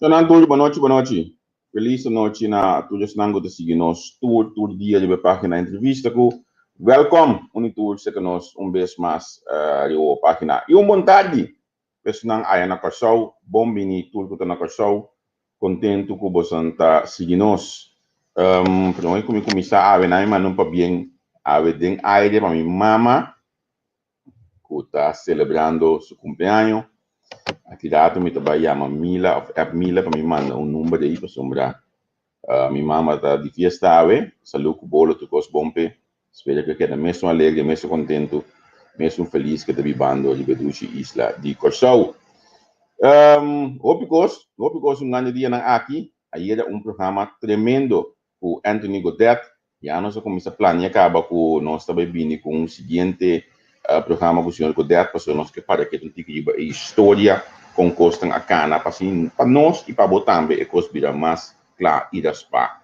Nan tur, bonochi, bonochi. Feliz anochi na tur esnan ku ta sigui nos tur tur dia riba e página Entrevista ku Welkom un i tur seka nos un bes mas riba página. I un bon tardi Esnan aya na Kòrsou, bon bini tur ku ta na Kòrsou, kontentu ku bosan ta sigui nos. Promé ku mi kuminsá awe nan mi manda un pabien awe den aire pa mi mama ku ta selebrando su kumpleaño. Aki rato mi ta bai yama Mila òf app Mila pa mi manda un number ei pasobra Mi mama ta di fiesta awe, salú ku bolo tur kos bon p'e. Spera ku e keda mesun alegre, mesun kontentu, mesun felis ku e ta bibando riba e dushi isla di Kòrsou. Hopi kos, hopi kos un grandi dianan aki. Ayera un programa tremendo ku Anthony Godett. Ya nos a kuminsá plania kaba ku nos ta bai bini ku un siguiente programa ku señor Godett pasobra nos ke para keda un tiki riba e historia kon kosnan a kana pa asina pa nos i pa bo tambe e kos bira mas kla i raspá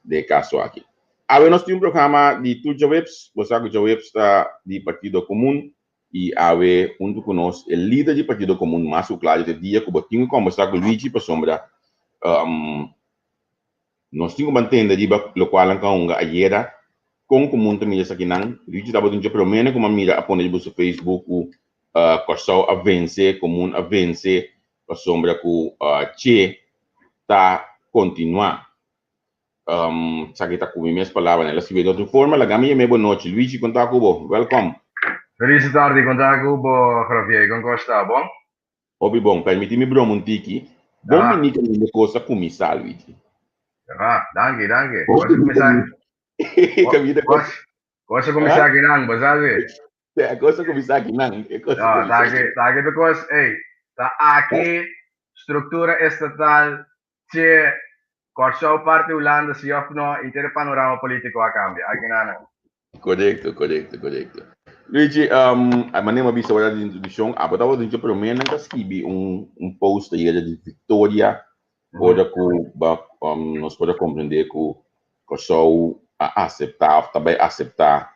den e kaso aki. Awe nos tin un programa di tur djaweps, bo sa ku djaweps ta di Partido Komun i awe huntu ku nos e lider di Partido Komun mas ku kla di e dia ku bo tin ku kombersá ku Luigi pasobra Nos tin ku mantende riba lokual nan ka hunga ayera, kon ku mun ta mira esakinan. Luigi tabata un dje promene ku m'a mira a pone riba su Facebook ku Kòrsou a vense, Komun a vense pasobra ku Che ta kontinuá. Esaki ta ku mi mes palabranan. El a skibi di otro forma. Laga mi yam'é bo nochi. Luigi, kon ta ku bo? Wèlkòm. Feliz tardi, kon ta ku bo, Javier? Kon kos ta? Bon? Hopi bon, permiti mi broma un tiki. Bon Ah. bini kaminda kos a kuminsá, Luigi. Ah, danki, danki. Bon Kos a bini kuminsá, kaminda kos. kos a kuminsá akinan, bo sabi. E kos a kuminsá akinan. E kos a No, kuminsá ta aki, akinan. ta aki because, ey, ta aki struktura estatal Che, Kòrsou parti Hulanda si òf no, inter e panorama polítiko a kambia. Aki nan nan. Korekto, korekto, korekto. Luigi, a manera mi a bisa ora di introdukshon, abo tabata un dje promé nan ta skibi un un post ayera di Victoria, ora ku ba nos por a komprendé ku Kòrsou a aseptá òf ta bai aseptá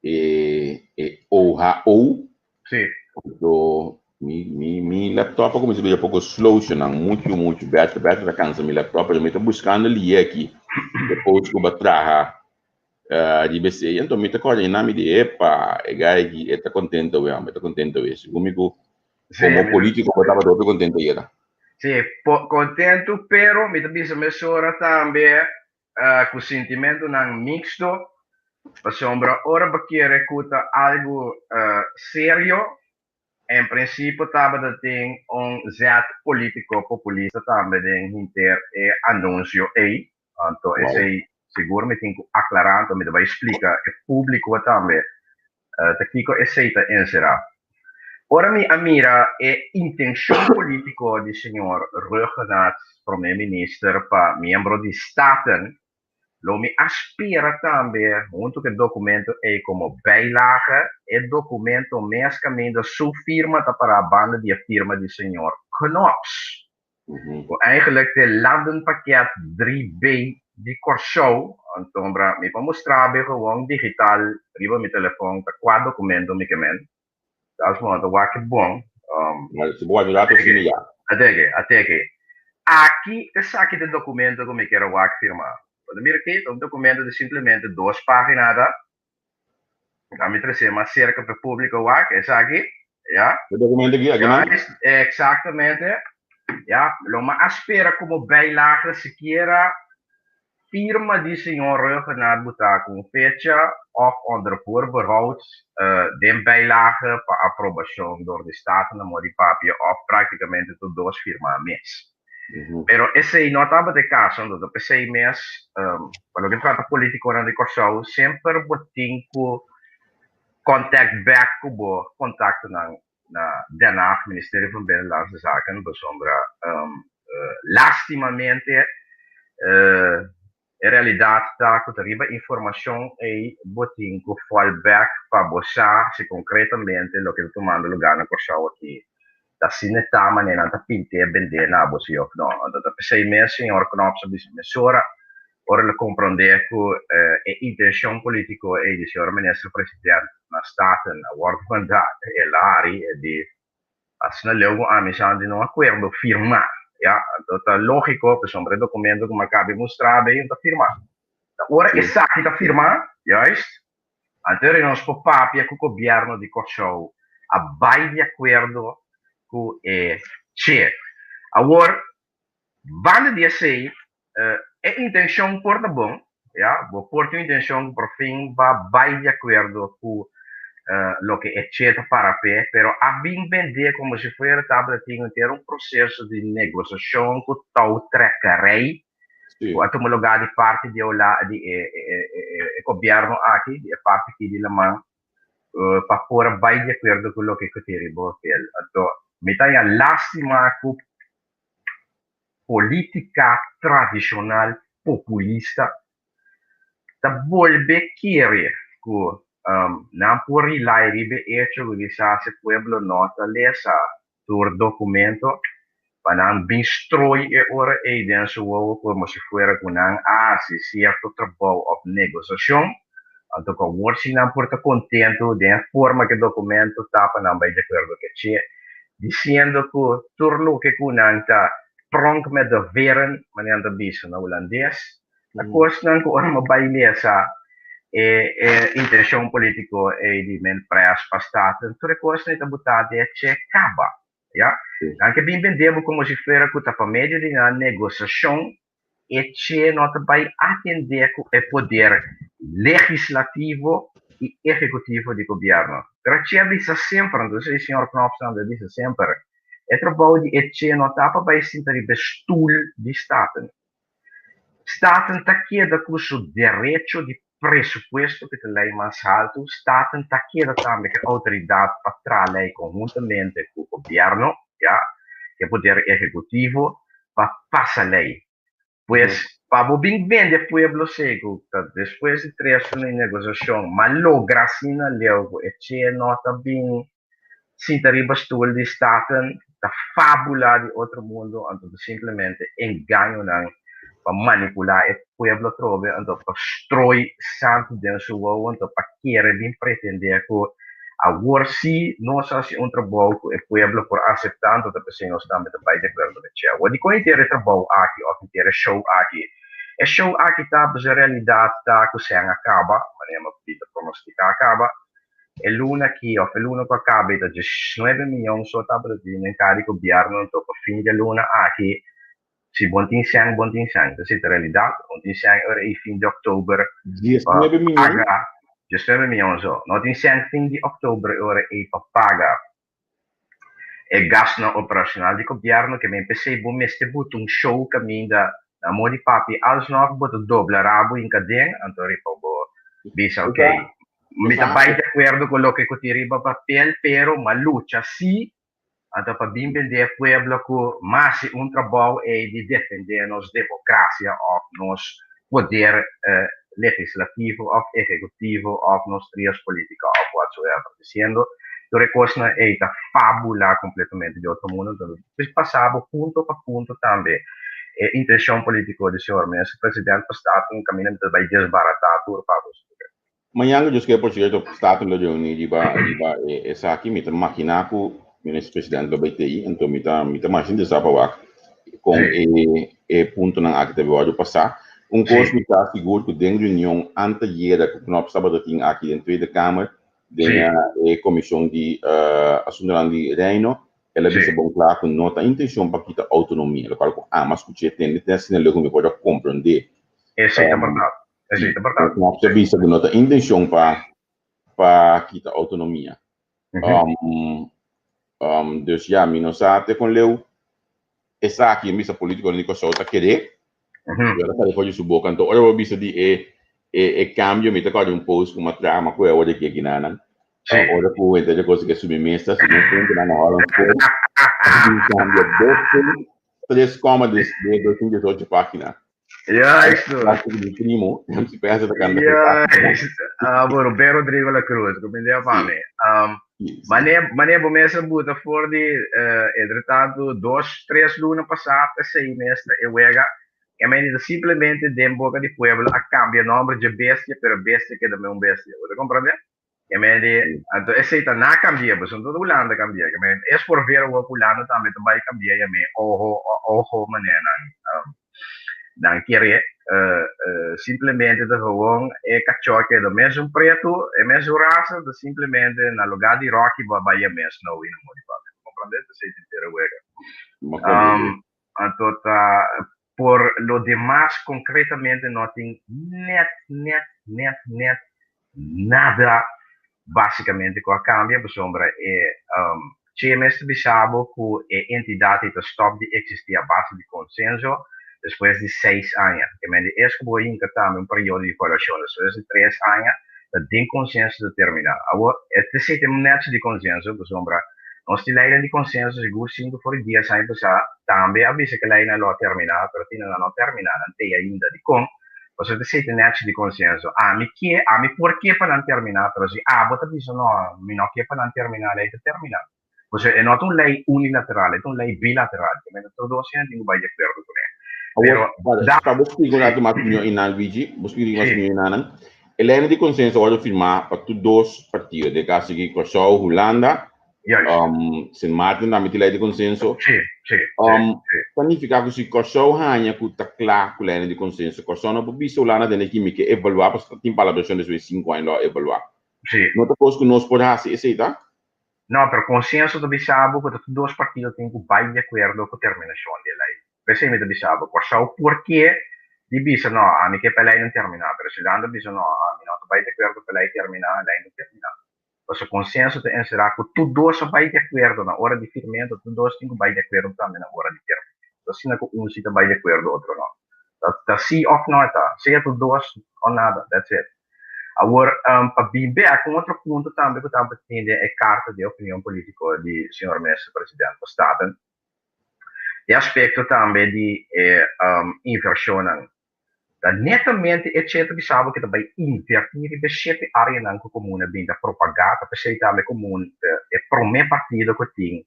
e e OHO. Sí. Anto mi mi mi laptop a kuminsá bira poko slow shonnan, muchu muchu bèter bèter ta kansa mi laptop, pero mi ta buskando lié aki e post ku bo a traha riba esei. Anto mi ta kòrda einan mi di epa e guy aki e ta kontento awe homber, e ta kontento awe. Segun mi ku Sí, komo mi ta polítiko bo tabata hopi kontento ayera. Sí, po kontentu pero mi ta bisa mesora tambe ku sintimentunan mixto, pasobra ora bo kere ku ta algu serio. En prinsipio tabata tin un zet polítiko populista tambe den hinter e anunsio ei. Anto esei sigur mi tin ku aklará, anto mi ta bai splika e públiko tambe ta kiko esei ta enserá. Ora mi a mira e intenshon polítiko di señor Rhuggenaath, promé minister, pa miembro di Staten, lo mi a spera tambe huntu ku e dokumento ei komo bijlage e dokumento mes kaminda su firma ta pará banda di e firma di señor Knops. Ku eigenlijk ta e landenpakket 3B di Kòrsou. Antombra mi por mustra bo gewoon digital riba mi telefòn ta kua dokumento mi ke men. Tas bo no ta wak e bon. Si bo wak un rato asina ya. Ateke, ateke. Aki esaki ta e dokumento ku mi kier a wak firmá. Bo ta mira aki, ta un dokumento di simplemente dos página ta. Ta mi trese mas serka pa e públiko wak esaki, ya. E dokumento aki, aki nan? Eksaktamente, ya. Lo mi a spera komo bijlage sikiera Firma di señor Rhuggenaath butá ku un fecha òf onder voorbehoud den bijlage pa aprobashon dor di Staten na moda di papia òf práktikamente tur dos firmá mes. Pero esei no tabata e kaso, anto ta p'esei mes pa loke trata polítikonan di Kòrsou semper bo tin ku contact back ku bo kontaktonan na Den Haag, Ministerio van Binnenlandse Zaken, pasobra lastimamente e realidat ta ku ta riba informashon ei bo tin ku fall back pa bo sa si konkretamente loke ta tumando lugá na Kòrsou aki ta asina e ta manera nan ta pint'é bend'é na bo si òf no. Anto ta p'esei mes señor Knops a bisa mesora ora el a komprondé ku e intenshon polítiko ei di señor minister president na Staten a wòrdu mandá el a hari e di asina leu ku ami sa di un akuerdo firmá ya anto ta lógiko pasobra e dokumento ku mi a kaba di mustra bay ta firmá ta ora esaki ta firmá juist anto ora nos por papia ku gobièrnu di Kòrsou a bai di akuerdo ku e che awor banda di esei E intencion por ta bon, ya, bo por tin un intencion cu por fin ba bay di acuerdo cu loke e che ta para p'e, pero a bin bend'é como si fuera tabata tin henter un proceso di negociacion cu touwtrekkerij cu a tuma lugar di parti di di e gobierno aki, di e parti aki di laman, pa por a bay di acuerdo cu loke cu tin riba papel. Anto, mi ta haña lastima cu Polítika tradishonal populista ta bolbe kere ku nan por rely riba e echo ku kisas e pueblo no ta lesa tur dokumento pa nan bin stroi e ora ei den su wowo komo si fuera ku nan a hasi sierto trabou òf negosiashon. Anto ku awor si nan por ta kontentu den e forma ku e dokumento ta pa nan bai di akuerdo ku e che. Diciendo cu tur loke cu nan ta pronk met de veren, manera nan ta bisa na Hulandes, ta cosnan cu ora mi bay lesa e e intencion politico ey di men pres pa Staten, tur e cosnan ey ta buta den e che caba, ya. Nan ke bin bende bo como si fuera cu ta pa medio di nan negociacion e che no ta bai atendé ku e poder legislativo i ehekutivo di gobièrnu. Pero che a bisa semper, anto esei señor Knops tambe a bisa semper, e trabou di e che no ta pa bai sinta riba e stul di Staten. Staten ta keda ku su derecho di presupuesto ku ta lei mas haltu, Staten ta keda tambe ku e outoridat pa traha lei konhuntamente ku gobièrnu, ya, ku e poder ehekutivo, pa pasa lei. Pues, pa bo bin bende pueblo segu ta despues di tres luna di negosiashon, ma logra asina leu ku e che no ta bin sinta riba stul di Staten, ta fabula di otro mundo, anto ta simplemente engañonan pa manipula e pueblo atrobe, anto pa stroi santu den su wowo, anto pa kere bin pretende ku Awor si nos hasi un trabou ku e pueblo por aseptá, anto ta p'esei nos tambe ta bai di akuerdo ku dje. Awor, dikon henter e trabou aki òf henter e show aki? E show aki ta pasobra e realidat ta ku sèn a kaba, manera mi a pidi ta pronostiká a kaba. E luna aki òf e luna ku a kaba ei ta diesnuebe mion so tabata tin den kara di gobièrnu, anto pa fin di e luna aki si bon tin sèn, bon tin sèn. Ta esei ta realidat. Bon tin sèn ora ei fin di òktober pa 19 mion? paga. 19 mion so. No tin sèn fin di òktober e ora ei pa paga. E gastunan operashonal di gobièrnu ke men p'esei bo mester buta un show kaminda na mo di papi alsnog bo ta dobla rabo hinka den anto riba bo bisa ok mi ta bai di akuerdo ku loke ku tin riba papel pero m'a lucha si anto pa bin bende e pueblo ku masi un trabou ei di defende nos demokrasia òf nos poder legislativo òf ehekutivo òf nos trios polítiko òf whatsoever disiendo tur e kosnan ei ta fábula kompletamente di otro mundo entonces pues pasa bo punto pa punto tambe e intenshon polítiko di señor minister president pa Staten kaminda mi ta bai desbaratá tur pa bo. Mañana yo ke por cierto Staten lo reuni riba riba esaki. Mi ta makina ku minister president lo bai tei, anto mi ta masha interesá pa wak kon e puntonan aki ta wòrdu pasá. Un kos mi ta sigur ku den reunion antayera ku Knops tabata tin aki den Tweede Kamer den e komishon di asuntunan di Reino, el a bisa bon kla ku no ta intenshon pa kita outonomia, lokual ku ama skuch'é tende te asina leu ku mi por a komprondé. Esei ta bèrdat. Esei ta bèrdat. Knops ta bisa ku no ta intenshon pa kita outonomia. Dus ya, mi no sa te kon leu esaki e bisa politikonan di Kòrsou ta keré. Yo ta sali for di su boka. Anto ora bo bisa di e kambio, mi ta kòrda un post ku mi a traha, mi a kohe awor di aki akinanan. Ora ku henter di kos ke subi mesa, segun puntonan na Holland School, a bin kambia dos punt tres kòma des den 2018 página. Juist. Plástico di primo, si pensa ta canta. Juist. Ah, bueno, Ben Rodrigo La Cruz, comprende pa mi. Mane, mane bo mesa buta for di entre tanto dos, tres luna pasá, sei mes e wega. E men simplemente den boca di pueblo a cambia nombre de bestia, pero bestia queda me un bestia. Bo ta comprende? E men di, anto esei ta na cambia, bo son todo Hulanda cambia. E men es por ver awor ku Hulanda tambe ta bai cambia e men ojo, ojo manenan. Nan kere simplemente ta gewoon e kachó keda mesun pretu, e mesun rasa, ta simplemente na lugar di Rocky bo a bai e mes nou i no mori papia. Bo comprende? Ta esei ta entero wega. Anto ta por lo demas concretamente no tin net, net, net, net nada basicamente cu a cambia pasobra e CMS ta bisa bo cu e entidad ei ta stop di existi a base di consenso despues di seis aña. Ke men di es cu bo hinca tambe un periodo di evaluacion despues di tres aña ta den consenso ta termina. Awor e ta esey ta net di consenso pasobra nos tin leynan di consenso sigur sinku for di dies aña pasa tambe a bisa cu e leynan lo a termina pero tin nan no termina nan tey ainda. Dicon? Pasobra ta esei ta nechi di konsenso. Ami ke, ami por ke pa nan terminá, pero si abo ta bisa no, mi no ke pa nan terminá, lei ta terminá. Pasobra e no ta un lei unilateral, e ta un lei bilateral. Ke mester tur dos hende tin ku bai di akuerdo kuné. Pero, Awor, da, pa bo splika un ratu mas mihó einan, Luigi, bo splika mas mihó einanan. E lei di konsenso a wòrdu firmá pa tur dos partido, den e kaso aki Kòrsou, Hulanda, Juist. Sint Maarten tambe tin lei di konsenso. Sí, sí, sí, sí. Ta nifiká ku si Kòrsou haña ku ta kla ku leinan di konsenso, Kòrsou no por bisa Hulanda tene ki mi ke evaluá pasobra ta tin palabrashon despues di sinku aña lo a evaluá. Sí. No ta kos ku nos por hasi esei ta? No, pero konsenso ta bisa bo ku ta tur dos partido tin ku bai di akuerdo ku terminashon di e lei. P'esei mi ta bisa bo, Kòrsou por ke di bisa no, ami ke pa e lei no terminá, pero si Hulanda bisa no, ami no ta bai di akuerdo pa e lei terminá, e lei no terminá. Pasobra konsenso ta enserá ku tur dos a bai di akuerdo na ora di firmento, tur dos tin ku bai di akuerdo tambe na ora di terminamento. Ta asina ku un si ta bai di akuerdo, otro no. Ta si òf no e ta, sea tur dos o nada, that's it. Awor, pa bin bek, un otro punto tambe ku tabata tin den e karta di opinion polítiko di señor Minister President van Staten, e aspekto tambe di e invershonnan. Ta netamente e che ta bisa bo ke ta bai invertí riba e shete áreanan ku komun a bin ta propagá. Ta p'esei tambe komun ta e promé partido ku tin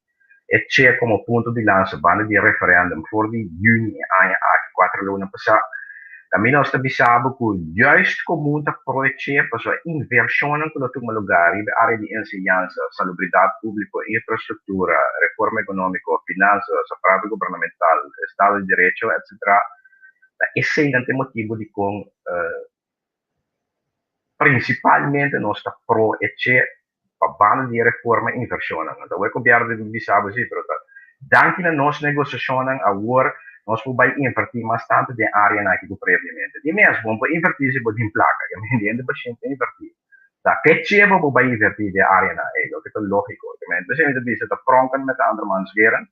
e che komo punto di lansa banda di e referèndum for di yüni e aña aki, kuater luna pasá. Tambe nos ta bisa bo ku juist komun ta pro e che pasobra invershonnan ku lo tuma lugá riba e área di enseñansa, salubridat públiko, infrastruktura, reforma ekonómiko, finansas, aparato gubernamental, estado di derecho, etcetera. Ta eseinan ta e motibu dikon prinsipalmente nos ta pro e che pa banda di e reforma e invershonnan. Anto awor e gobièrnu ta bisa bo si, pero ta danki na nos negosiashonnan awor nos por bai invertí mas tantu den áreanan aki ku previamente. Di mes, bo no por invertí si bo tin plaka, hende bashente invertí. Ta ke che bo por bai invertí den áreanan ei, loke ta lógiko. Entonces mi ta bisa ta pronken met de andermans veren.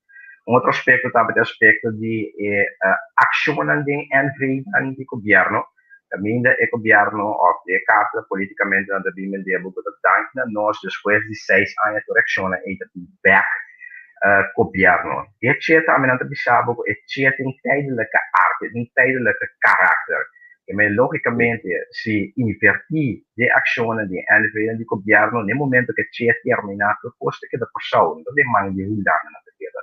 Un otro aspecto tabata e aspecto di e accionnan den NV nan di gobierno. Caminda e gobierno of di e carta politicamente nan ta bin mende bo cu ta danki na nos despues di seis aña tur accionnan ey ta bin bek gobierno. E che tambe nan ta bisa bo cu e che tin tijdelijke aard, e tin tijdelijke karakter. Keme logicamente si inverti den accionnan di NV nan di gobierno na e momento cu e che termina tur cos ta keda pasao, no ta den man di Hulanda nan ta keda.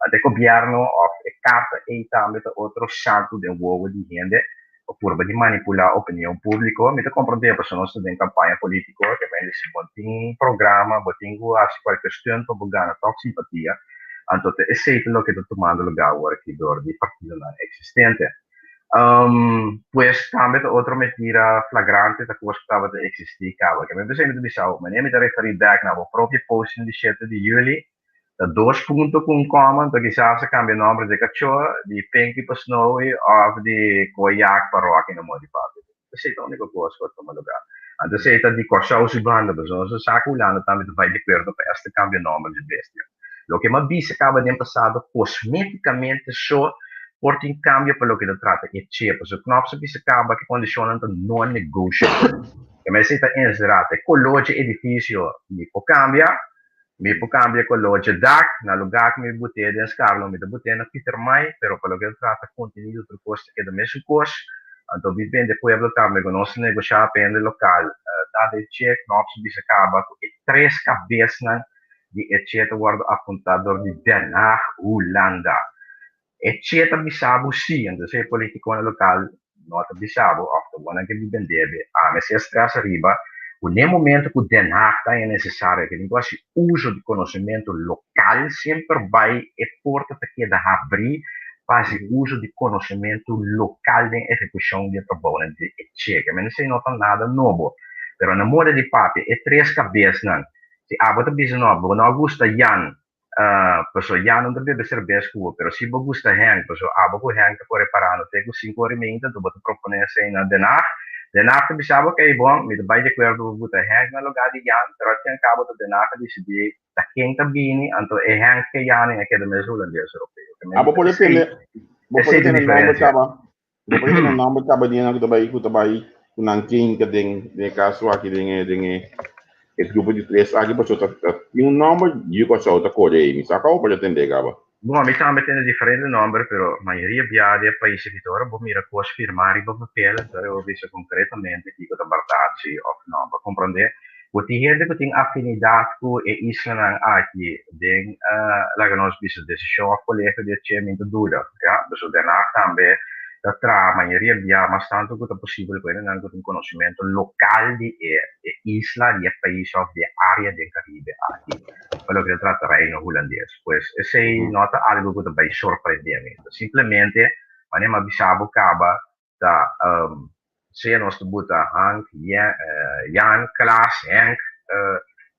Anto e gobierno of e carta ey tambe ta otro santo den wowo di hende pa purba di manipula opinion publico. Mi ta comprende pasobra nos ta den campaña politico, keme si bo tin programa bo tin cu haci cualkier stunt pa bo gana toch simpatia. Anto ta esey ta loke ta tumando lugar awor aki door di partidonan existente. Pues tambe ta otro mentira flagrante, ta kos ku tabata eksistí kaba. Ke mi pensé mi ta bisa bo, manera mi ta referí bèk na bo propio posting di shete di yüli, ta dos punto ku un kòma, anto kisas a kambia nòmber di e kachó, di Pinky pa Snowy òf di Koyak pa Rocky na moda di papia. Esei ta úniko kos ku a tuma lugá. Anto esei ta di Kòrsou su banda, pasobra nos a sa ku Hulanda tambe ta bai di akuerdo pa esta kambia nòmber di bestia. Loke m'a bisa kaba den pasado kosmétikamente so por tin kambio pa loke ta trata e che, pasobra Knops a bisa kaba ku e kondishonnan ta non-negotiable. Kema esei ta enserá ta e koló dje edifisio mi por kambia, Mi por cambia color dje dak, na lugar cu mi bot'é den Scarlo mi ta bot'é na Pietermaai, pero pa loke ta trata contenido tur cos ta keda mesun cos. Anto mi bende pueblo tambe cu nos ta negocia pa hende local. Ta de che Knops bisa caba cu e tres cabesnan di e che ta wordo apunta dor di Den Haag, Hulanda. E che ta bisa bo si, entonces e politiconan local no ta bisa bo of ta bonan ke bi bendebe. Ami si a stress ariba cu n'e momento cu Den Haag ta haña necesario ke tin cu haci uso di conocimento local semper bay e porta ta keda habri pa haci uso di conocimento local den ehecucion di e trabounan di e che. Ke mester no ta nada nobo, pero na moda di papia e tres cabesnan si abo ta bisa no bo no a gusta Jan Paso ya no ta bebe serbes ku bo, pero si bo gusta Henk, paso abo ku Henk ta kore parando te ku sinku ora i meinta, anto bo ta proponé esei na Den Haag. Den Haag ta bisa bo, Okey, bon, mi ta bai di akuerdo pa buta Henk na lugá di Jan, pero al fin al kabo ta Den Haag a disidí ta ken ta bini, anto e Henk ku e Jan a keda mes hulandes europeo. Ke Ah, bo por esei, tene, bo por esei ta tene nomber diferensia. kaba, bo por tene nomber kaba di nan ku ta bai, ku ta bai ku nan ken ka den, den e kaso aki den e, den e E grupo di tres aki pasobra ta tin un nomber yu Kòrsou ta kore ei. Mi sa kòu por atendé kaba. Bon, mi tambe tende diferente nomber, pero mayoria bia di e pais aki ta ora bo mira kos firmá riba papel, ta ora bo bisa konkretamente kiko ta bèrdat si òf nò. Bo komprondé? Bo tin hende ku tin afinidat ku e islanan aki den, laga nos bisa, desishon òf kolegio di e che, mi ta duda. Ya, pasobra Den Haag tambe ta traha mayoria bia mas tantu ku ta posibel ku hendenan ku tin konosementu lokal di e e isla, di e pais òf di e área den Karibe aki pa loke ta trata Reino Hulandes. Pues esei no ta algu ku ta bai sorprendé mi. Ta simplemente manera mi a bisa bo kaba ta sea nos ta buta Hank, Jan, Klaas, Henk,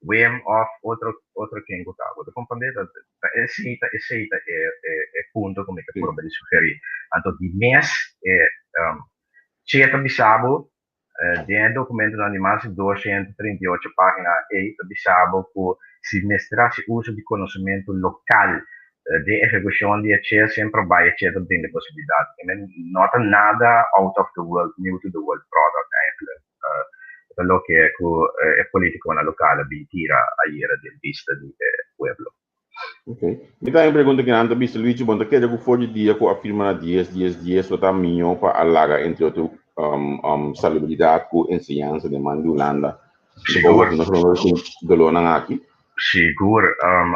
Wim òf otro otro ken ku ta. Bo ta komprendé? Ta ta esei ta esei ta e e punto ku mi ta purba di sugerí. Anto di mes e che ta bisa bo Den e dokumentonan di mas di 238 página ei ta bisa bo ku si mester hasi uso di konosementu lokal den ehekushon di e che semper bai e che ta brinda e posibilidat. I men no ta nada out of the world, new to the world product eigenlijk. Ta loke ku e politikonan lokal a bin tira ayera den bista di e pueblo. Ok. Mi ta un pregunta ku nan ta bisa Luigi, bon ta kere ku for di dia ku a firma na dies dies dies lo ta mihó pa a laga entre otro salubridat ku enseñansa den man di Hulanda. Sigur. Nos lo no tin dolónan aki. Sigur.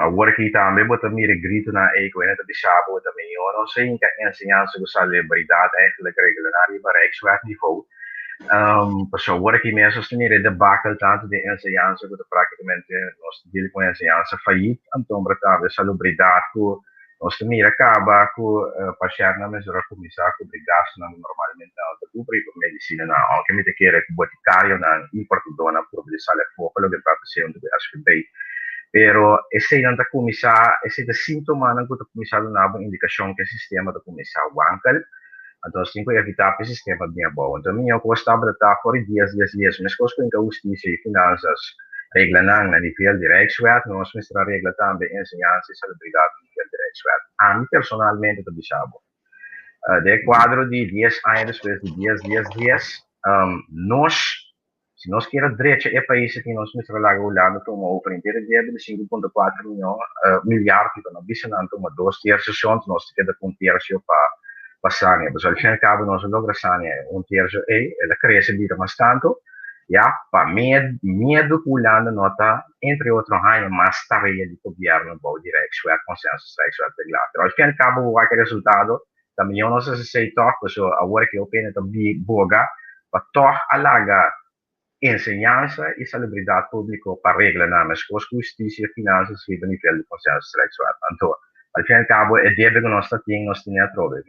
Awor aki tambe bo ta mira e gritonan ei ku hende ta bisa bo ta mihó no sa hinka enseñansa ku salubridat eigenlijk regla nan riba Rijkswetniveau. Pasobra awor aki mes nos ta mira e debakel tantu den enseñansa ku ta práktikamente nos ta deal ku enseñansa fayit, antombra tambe salubridat ku nos ta mira kaba ku pashèntnan mester a kuminsá kubri gastunan ku normalmente nan no ta kubri pa medisinanan, ounke mi ta kere ku botikarionan i importadónan purba di sali afó pa loke ta hasi huntu ku SVB. Pero eseinan ta kuminsá, esei ta síntomanan ku ta kuminsá duna bo indikashon ku e sistema ta kuminsá wankel. Anto nos tin ku evitá pa e sistema bini abou. Anto mi ño ku a staba ta ta for di dies dies dies, meskos ku inka hustisia i finansas Reglanan na nivel di Rijkswet, nos mester a regla tambe enseñansa i salubridat na nivel di Rijkswet. Ami personalmente ta bisa bo, den e kuadro di dies aña despues di dies dies dies, nos, si nos kier a drecha e pais aki, nos mester a laga Hulanda tuma over henter e debe di 5.4 miyon, milyard, ku no bisa nan tuma dos tercio shont, nos ta keda ku un tercio pa pa sania. Pasobra al fin al cabo nos a logra sania e un tercio ei, el a crece bira mas tanto. Ya, pa miedu ku Hulanda no ta, entre otro, haña mas tarea di gobièrnu bou di Rijkswet, Consensus Rijkswet reglá. Pero al fin al cabo bo wak e resultado, ta mihó nos hasi esei tòg, pasobra awor ki hopi hende ta boga pa tòg a laga enseñansa i salubridat públiko pa regla nan, meskos ku hustisia, finansas riba nivel di Consensus Rijkswet. Anto, al fin al cabo e debe ku nos ta tin, nos tene atrobe.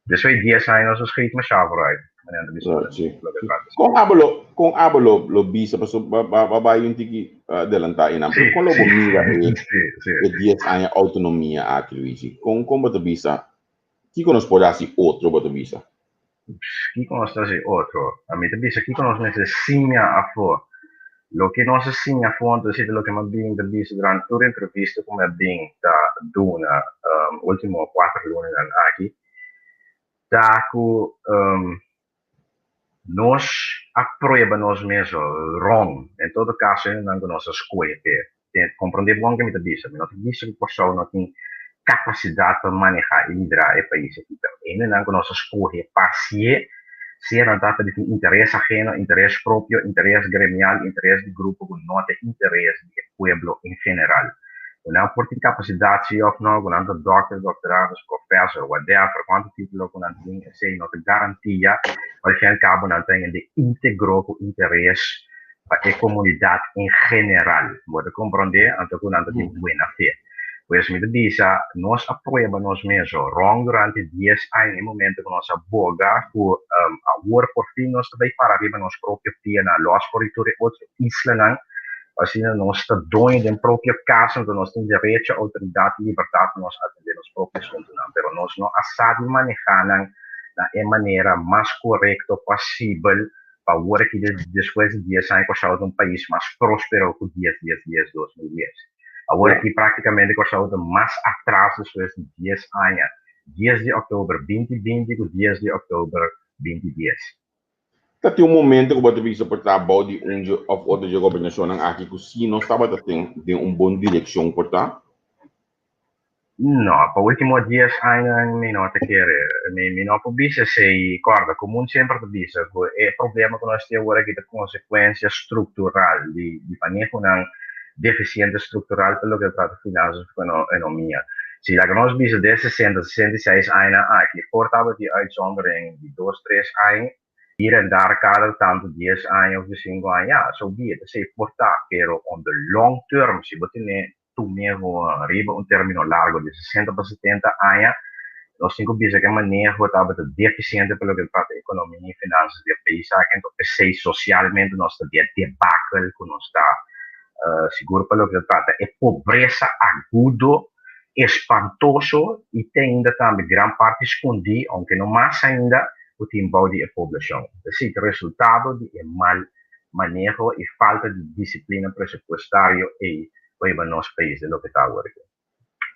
Despues di dies aña nos a schiet masha vooruit, manera ta bisa Ah, sí. loke trata. Kon abo lo, kon abo lo, lo bisa, paso ba, ba, ba bai un tiki adelantá einan, pero Sí, kon lo sí, bo mira e, sí, sí. e dies aña outonomia aki, Luigi? Kon, kon bo ta bisa, kiko nos por hasi otro, bo ta bisa? Kiko nos ta hasi otro? Ami ta bisa kiko nos mester siña afó. Loke nos a siña afó, entonces, ta loke mi a bin ta bisa durante tur entrevista ku mi a bin ta duna último kuater lunanan aki, ta ku nos a prueba nos mes ròn. En todo kaso, hendenan ku nos a skohe p'e. Komprondé bon ke mi ta bisa. Mi no ta bisa ku Kòrsou no tin kapasidat pa manehá i liderá e pais aki, pero hendenan ku nos a skohe pa hasié, sea nan ta di tin interes aheno, interes propio, interes gremial, interes di grupo ku no ta interes di e pueblo en general. Ku nan por tin kapasidat si òf no, ku nan ta dòkter, dòktorados, profèsor, whatever, kuantu título ku nan tin, esei no ta garantia ku al fin al kabo nan ta hende íntegro ku interes pa e komunidat en general. Bo ta komprondé? Anto ku nan ta di buena fe. Pues mi ta bisa, nos a prueba nos meso ròn durante dies aña, e momento ku nos a boga ku awor por fin nos ta bai para riba nos propio pianan, lòs for di tur e otro islanan, asina nos ta doño den propio kas, anto nos tin derecho, outoridat i libertat pa nos atendé nos propio asuntunan. Pero nos no a sa di manehá nan na e manera mas korekto posibel Pa awor aki despues di dies aña Kòrsou ta un pais mas próspero ku dies dies dies 2010. Awor aki práktikamente Kòrsou ta mas atras despues di dies aña, dies di òktober 2020 ku dies di òktober 2010. Ta tin un momento ku bo ta bisa por ta bou di un dje òf otro dje gobernashonnan aki ku si nos tabata den den un bon direkshon por ta? No, pa ultimo dies añanan mi no ta kere. Mi no por bisa esei. Corda, comun semper ta bisa cu e problema cu nos tin awor aki ta consecuencia structural di manehonan deficiente structural pa loke ta trata finanzas of economia. Si laga nos bisa den 60, 66 añanan aki por tabatin uitzondering di dos, tres aña, hier en daar cada tanto dies aña of di cinco aña, ya, so be it, esei por ta, pero on the long term, si bo tene tumeho riba un término largo di 60 pa 70 aña, nos tin ku bisa ku e maneho tabata defisiente pa loke ta trata ekonomia i finansas di e pais aki, anto p'esei sosialmente nos ta den debakel ku nos ta sigur pa loke ta trata e pobresa agudo, espantoso i te ainda tambe gran parti skondí, ounke no mas ainda, ku tin bou di e poblashon. Esei ta resultado di e mal maneho i falta di disiplina presupuestario ei ku hiba nos pais den loke ta awor aki.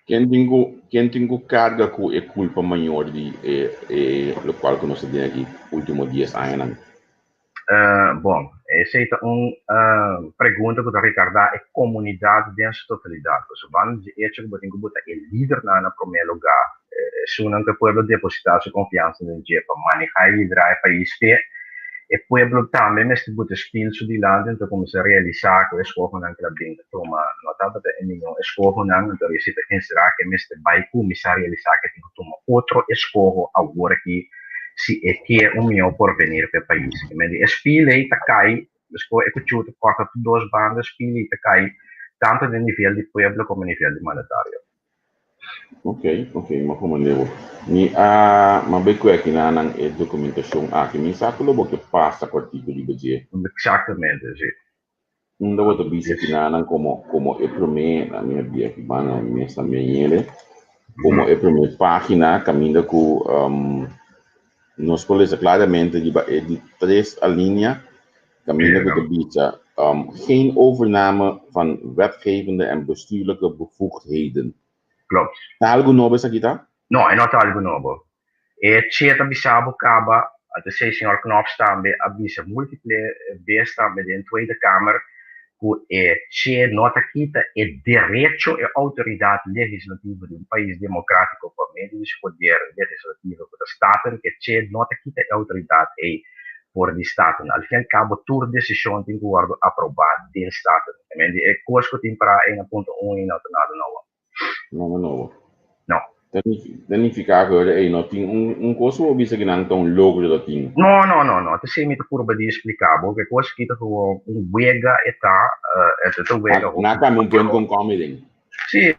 Ken tin ku ken tin ku karga ku e kulpa mayor di e e lokual ku nos ta den aki ultimo dies añanan? Bon, esei ta un pregunta ku ta retardá e komunidat den su totalidat. Pasobra banda di echo ku bo tin ku buta e lidernan na promé lugá, esunnan ku e pueblo depositá su konfiansa den dje pa manehá i liderá e pais p'e, e pueblo tambe mester buta spil su dilanti anto kuminsá realisá ku e eskohonan ku el a bin ta tuma no tabata e mihó eskohonan, anto esei ta enserá ku e mester bai kuminsá realisá ku e tin ku tuma otro eskoho awor aki si e ke un mihó porvenir pa e pais. E spil ei ta kai, despues e kuchú ta kòrta tur dos banda, e spil ei ta kai tantu den nivel di pueblo komo nivel di mandatario. Ok, ok, mi a comprende bo. Mi a ma bay cu aki na nan e documentacion aki. Mi sa cu lo bo ke pasa cu articulo riba dje. Exactamente, si. Unda bo ta bisa aki na nan como como e prome, na mi a bia aki banda mi mes tambe yele, como e prome pagina caminda cu nos por lesa claramente riba e di tres alinea caminda cu ta bisa. Geen overname van wetgevende en bestuurlijke bevoegdheden. Klopt. Ta algu nobo esaki ta? No, e no ta algu nobo. E che ta bisa bo kaba, anto esei señor Knops tambe a bisa multiple bes tambe den Tweede Kamer ku e che no ta kita e derecho e outoridat legislativo di un pais demokratiko pa medio di su poder legislativo ku ta Staten, ke che no ta kita e outoridat ei for di Staten. Al fin al kabo tur desishon tin ku wòrdu aprobá den Staten. E kos ku tin pará ei na punto un ei no ta nada nobo. Nada nobo. No. Ta nifiká ku ora ei no tin un un kos ku bo bisa ku nan ta un logro ta tin. No, no, no, no. Ta esei mi ta purba di splika bo, ku e kos aki ta gewoon un wega e ta, e ta wega hopi. Nan a kambia un punt ku un kòma ei den. Sí,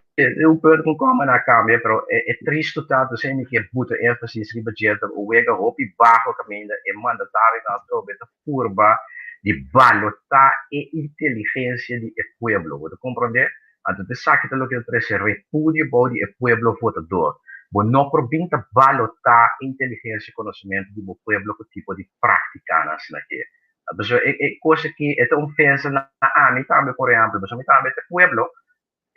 un punt ku un kòma nan a kambia, pero e tristu ta, ta esei mi ke buta énfasis riba dje, ta un wega hopi baho kaminda e mandatarionan atrobe ta purba di balotá e inteligensia di e pueblo. Bo ta komprondé? Anto esaki ta loke ta trese repudio bou di e pueblo votador. Bo no por bin ta balotá inteligensia i konosementu di bo pueblo ku tipo di práktikanan asina aki. Pasobra e e kos aki e ta un ofensa na ami tambe por ehèmpel, pasobra mi tambe ta e pueblo.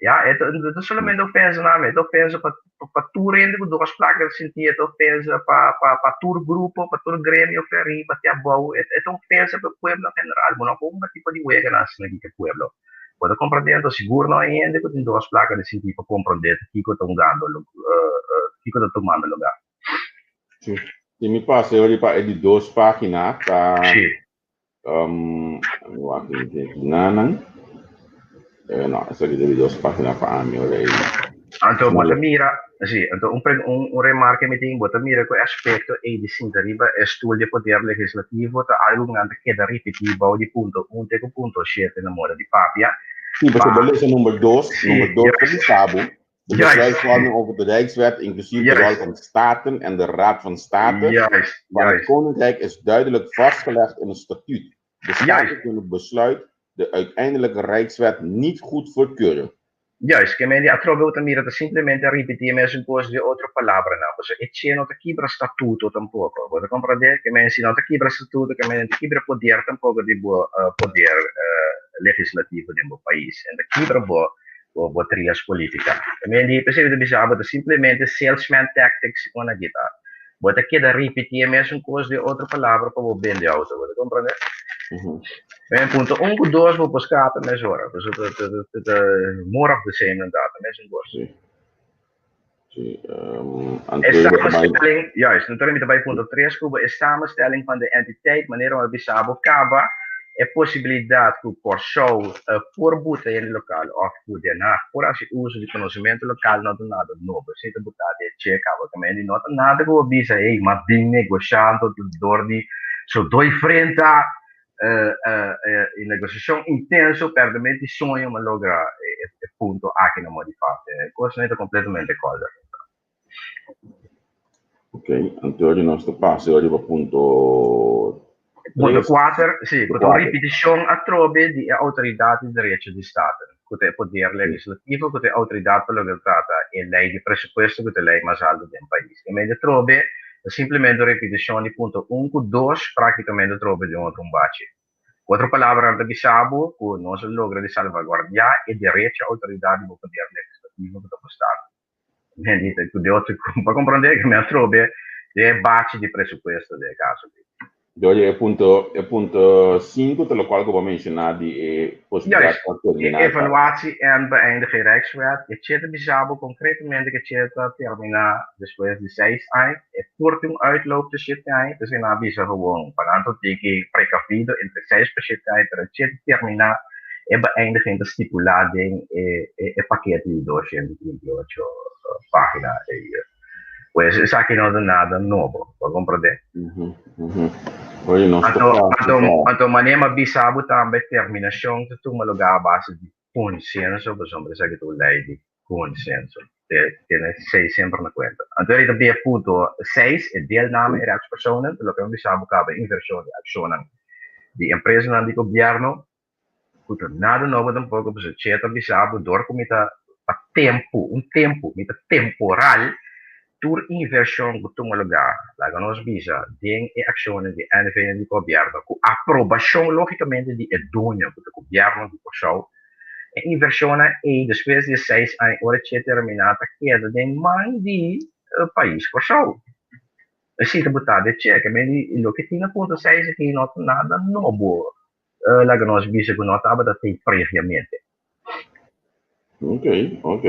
Ya, e ta no ta solamente ofensa na ami, e ta ofensa pa pa tur hende ku dos plaka ta sinti, e ta ofensa pa pa pa tur grupo, pa tur gremio fe ariba te abou, e ta ofensa pa e pueblo en general. Bo no por hunga tipo di weganan asina aki ku e pueblo. Bo ta komprendé anto sigur no hay hende ku tin dos plaka di sinti pa komprendé ta kiko ta hungando kiko ta tumando lugá. Si, si mi pasa e riba e di dos página ta Si. Mi wak mi tin aki nanan. No, esaki ta di dos página pa ami ora ei. Anto bo ta mira, si, anto un pre un un remarke mi tin, bo ta mira ku e aspekto ei di sinta riba e stul di e poder legislativo ta algu ku nan ta keda ripití bou di punto un te ku punto shete na moda di papia. Sí, pasobra Pa bo lesa number dos, sí, number dos ta juist, bisa bo, de juist, besluitvorming over de Rijkswet, inclusief de rol juist, van Staten en de Raad van State juist, van het juist, Koninkrijk is duidelijk vastgelegd in het statuut. De Staten juist. kunnen besluit de uiteindelijke Rijkswet niet goed voorkeuren. Juist, ke men di atrobe bo ta mira ta simplemente a ripití e mesun kos den otro palabranan, pasobra e che no ta kibra statuto tampoko. Bo ta komprendé? Ke men si no ta kibra statuto, ke men no ta kibra poder tampoko di bo poder legislativo den bo pais, en ta kibra bo bo trias politica. Ke men di, p'esei mi ta bisa bo ta simplemente salesman tactics ku nan a kita. Bo ta keda ripití e mesun kos den otro palabra pa bo bende outo. Bo ta komprendé? Ben, punto un ku dos bo por skapa mesora. Pasobra ta ta ta ta more of the same inderdaad, ta mesun kos. Sí. Sí, E anto bo ta bai. samenstelling, juist, anto mi ta bai punto tres ku bo, e samenstelling van de entiteit, manera bo a bisa bo kaba, e posibilidat ku Kòrsou por buta hende lokal òf ku Den Haag por hasi uso di konosementu lokal no ta nada nobo. Esei ta butá den e chek awe. Kamendi no ta nada ku bo bisa, hey, m'a bin negoshá anto dor di so doi frenta e negosiashon intenso pèrdementi soño m'a logra e punto aki na moda di papia. E kosnan ei ta kompletamente kòlder. Ok, anto di nos ta pasa riba punto Punto tres. kuater, sí, ku ta un Kuater. ripitishon atrobe di e outoridat di derecho di Staten, ku ta e poder legislativo, ku ta e outoridat pa loke ta trata e lei di presupuesto, ku ta e lei mas altu den pais. E medio atrobe ta simplemente un ripitishon di punto un ku dos, praktikamente atrobe den otro un bachi. Ku otro palabra nan ta bisa bo ku nos a logra di salvaguardiá e derecho outoridat di bo poder legislativo ku ta bo Staten. Bendito ku Dios pa comprende ku mi a trobe de bachi di presupuesto den e kaso aki. Dor e punto e punto sinku ta lokual ku bo a menshoná di e posibilidat Juist, pa e terminá e evaluatie en beëindiging Rijkswet, e che ta bisa bo konkretamente ku e che ta terminá despues di seis aña, e por tin un uitloop di shete aña, p'esei nan a bisa gewoon pa nan ta tiki precavido entre seis pa shete aña, pero e che ta terminá E beëindiging ta stipulá den e e pakete di 238 página ei. Pues esaki no ta nada nobo, bo a komprendé? Oye, nos ta Anto, pasa anto, pa. anto manera mi a bisa bo tambe terminashon ta tuma lugá a base di konsenso, pasobra esaki ta un lei di konsenso. Te tene esei semper na kuenta. Anto eri ta bia punto seis, e deelname e rechtspersonen, ta loke mi a bisa bo kaba invershon di akshonnan di empresanan di gobièrnu, ku ta nada nobo tampoko, pasobra che ta bisa bo dor ku mi ta pa tempu, un tempu, mi ta temporal. Tur invershon ku tuma lugá, laga nos bisa, den e akshonnan di NV en di gobièrnu, ku aprobashon lógikamente di e doño ku ta gobièrnu di Kòrsou, e invershonnan ei despues di e seis aña ora che terminá ta keda den man di pais Kòrsou. Esei ta botá den chèk. I loke tin na punto seis aki no ta nada nobo, laga nos bisa ku no tabata tin previamente. Ok, ok.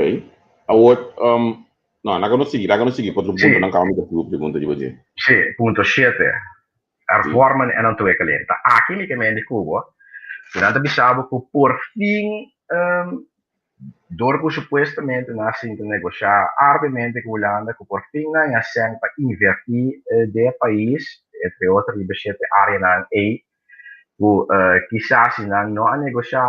Awor, um, no, laga nos sigui, laga nos sigui pa otro punto, nan kaba mi ta sigui pregunta riba dje. Sí, punto shete. Hervormen en ontwikkeling. Ta aki mi ke mende ku bo, ku nan ta bisa bo ku por fin, um, dor ku supuestamente nan a sinta negoshá arduamente ku Hulanda, ku por fin nan a sèn pa invertí den e pais, entre otro riba shete áreanan ei, ku kisas si nan no a negoshá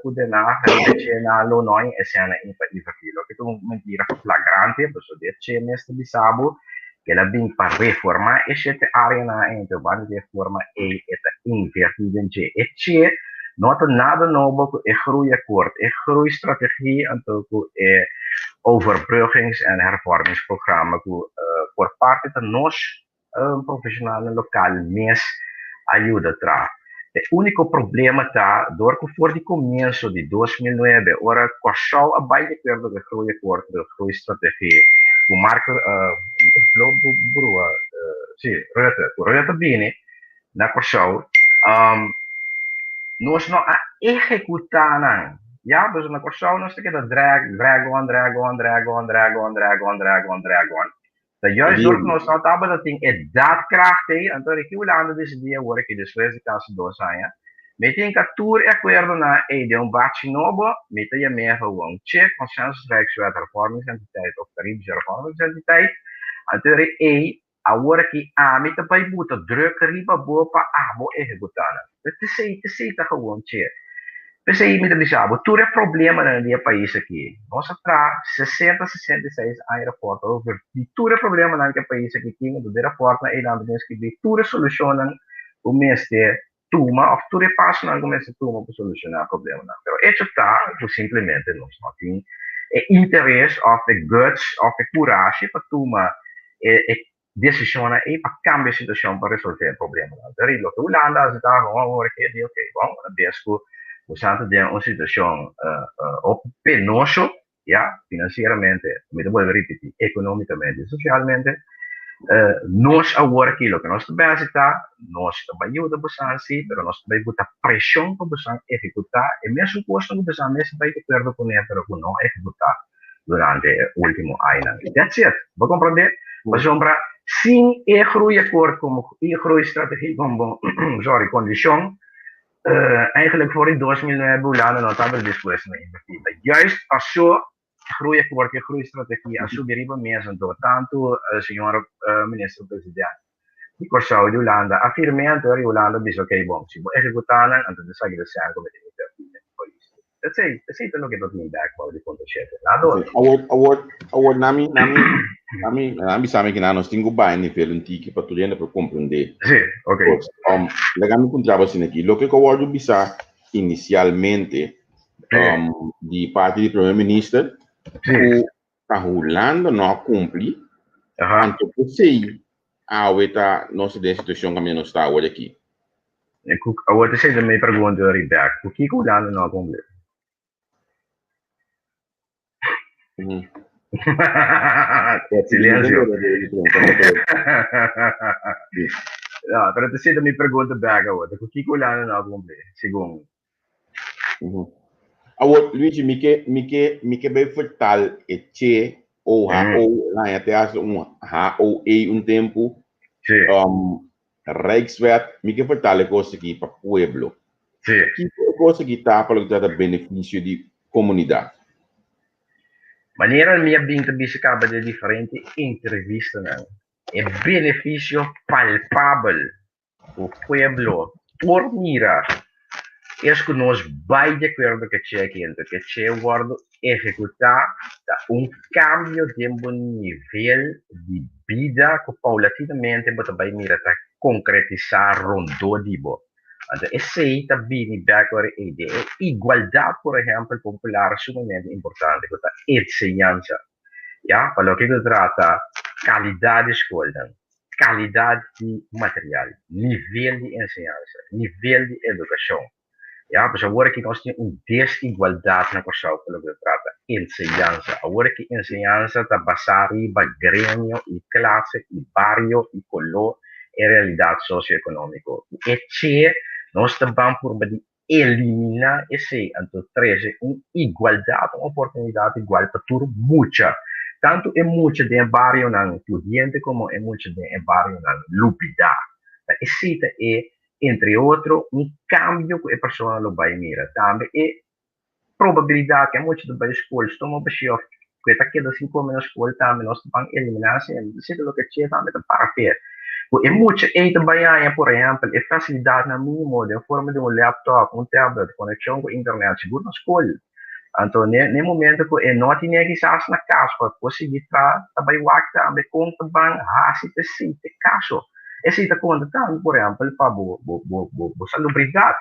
ku Den Haag riba e che nan lo no haña e sèna ei pa invertí. Loke ta un mentira flagrante, pasobra di e che mes ta bisa bo ku el a bin pa reformá e shete áreanan ei, enton banda di e forma ei e ta invertí den dje. E che no ta nada nobo ku e groeiakkoord, e groeistrategie anto ku e overbruggings en hervormingsprogramma ku por parte ta nos profesionalnan lokal mes a yuda traha. E úniko problema ta dor ku for di komienso di 2009 ora Kòrsou a bai di akuerdo ku e groeiakkoord, ku e groeistrategie, ku Mark brua si Rutte, ku Rutte bini na Kòrsou, nos no a ehekutá nan. Ya, pues na Kòrsou nos ta keda drag, drag on, drag on, drag on, drag on, drag on, drag on, drag on. Ta juist door ku nos no tabata tin e daadkracht ei, anto Ricky Hulanda disidí awor aki despues di kasi dos aña, mi tin ka tur e akuerdonan ei den un bachi nobo, mi ta yam'é gewoon che Consensus Rijkswet Hervormingsentiteit of Caribische Hervormingsentiteit, anto ei awor aki ami ta bai buta druk riba bo pa abo ehekutá nan. T'esei, t'esei ta gewoon che. P'esei mi ta bisa bo, tur e problemanan di e pais aki, nos a traha sesenta, 66 aña raport over di tur e problemanan ku e pais aki tin, anto den raportnan einan ta bin skibí tur e solushonnan ku mester tuma òf tur e pasonan ku mester tuma pa solushoná problemanan. Pero echo ta ku simplemente nos no tin e interes òf e guts òf e kurashi pa tuma e desishonnan ei pa kambia e situashon pa resolvé e problemanan. Pero i loke Hulanda hasi ta gewoon awor ke di oke, bon, una bes ku bosan ta den un situashon hopi penoso, ya, finansieramente, mi ta bolbe ripití, ekonomikamente i sosialmente, nos awor aki loke nos ta bai hasi ta, nos ta bai yuda bosan si, pero nos ta bai buta preshon pa bosan ehekutá e mesun kosnan ku bosan mes a bai di akuerdo kuné pero ku no a ehekutá durante e último añanan. That's it. Bo comprende? Pasobra sin e groeiakkoord como e groeistrategie como sorry, condicion, eigenlijk voor di 2009 Hulanda no tabata dispuesto na inverti. Ta juist paso groeiakkoord e groeistrategie a subi riba mesa anto tanto señor minister president di Kòrsou i di Hulanda a firm'é anto ora Hulanda a bisa ok bon si bo ehekutá nan anto ta esaki ta sèn ku mi tin invertí den e pais. Esei esei ta loke ta tin bèk bou di punto shete. Nada otro. Awor awor awor nami nami nami nan bisa mi kinan nos tin ku bai nivel un tiki pa tur hende por komprendé. Sí, ok. Pues um laga mi puntra bo asina aki loke ku a wòrdu bisa inisialmente um di parti di primer minister ku ta Hulanda no a kumpli, anto p'esei awe ta nos ta den e situashon kaminda nos ta awor aki. Awor ta esei ta mi pregunta Ribek, ku kiko Hulanda no a kumpli? Silencio. No, pero ta esei ta mi pregunta bek awor, ta ku kiko Hulanda no a kumpli, segun Awor, Luigi, mi ke, mi ke, mi ke bai vertaal e C, O, H, O, laña te hasta un H, O, E un tempu. Sí. Rijkswet, mi ke vertaal e kos aki pa pueblo. Sí. Kiko e kos aki ta pa loke trata benefisio di komunidat? Manera mi a bin ta bisa kaba den diferente entrevistanan, e benefisio palpabel ku pueblo por mira es ku nos bai di akuerdo ku e cheki anto ku e che wòrdu ehekutá ta un kambio den bo nivel di bida ku paulatinamente bo ta bai mira ta konkretisá rondó di bo. Anto esei ta bini bèk ora ei den e igualdat por ehèmpel ku un pilar sumamente importante ku ta enseñansa. Ya, pa loke ta trata. Kalidat di skolnan, kalidat di material, nivel di enseñansa, nivel di edukashon. Ya, pues awor aki nos tin un desigualdat na Kòrsou pa loke ta trata enseñansa. Awor aki enseñansa ta basá riba gremio i klase i bario i koló e realidat sosioekonómiko. Ku e che nos ta ban purba di eliminá esei anto trese un igualdat, un oportunidat igual pa tur mucha, tantu e mucha den e barionan pudiente komo e mucha den e barionan lubidá. Ta esei ta e, entre otro, un kambio ku e persona lo bai mira. Tambe e probabilidat ku e mucha ta bai skol stoma bashí òf ku e ta keda sin kome na skol tambe nos ta ban eliminá esei. Esei ta loke che tambe ta para p'e. Ku e mucha ei ta bai haña por ehèmpel e fasilidatnan mínimo den forma di un laptop, un tablet, konekshon ku internet sigur na skol. Anto ne momento ku e no tine kisas na kas pa por sigui traha ta bai wak tambe kon ta ban hasi p'esei te kaso. Esei ta konta tambe por ehèmpel pa bo bo bo bo salubridat.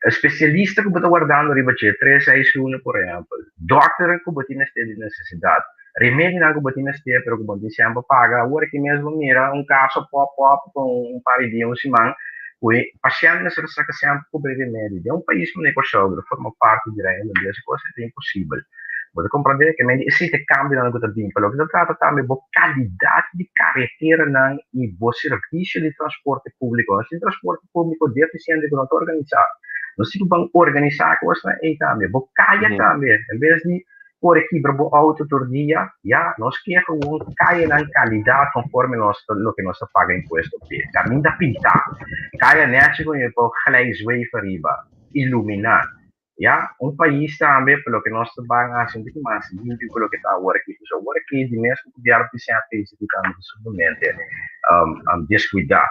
Spesialista ku bo ta wardando riba dje tres seis luna por ehèmpel, dòkter ku bo tin mester di nesesidat, remedinan ku bo tin mester pero ku bo no tin semper paga. Awor aki mes bo mira un kaso pòp òp ku un par di dia, un siman ku e pashènt mester a saka semper kubri remedi. Den un pais manera Kòrsou ku ta forma parti di Reino Hulandes e kos ei ta imposibel. Bo ta komprendé ke men di esei ta e kambionan ku ta bin. Pa loke ta trata tambe bo kalidat di kareteranan i bo servisio di transporte públiko. Nos tin transporte públiko defisiente ku no ta organisá. Nos tin ku ban organisá kosnan ei tambe. Bo kaya tambe, en bes di kore kibra bo outo tur dia, ya, nos ke gewoon kayanan kalidat konforme nos ta loke nos ta paga impuesto p'e. Kaminda pintá, kaya nèchi ku por glijzweef ariba, iluminá. Ya, un pais tambe pa loke nos ta ban hasi un tiki mas limpi ku loke ta awor aki. Pasobra awor aki di mes ku gobièrnu tin sèt pais aki tambe ta sumamente deskuidá.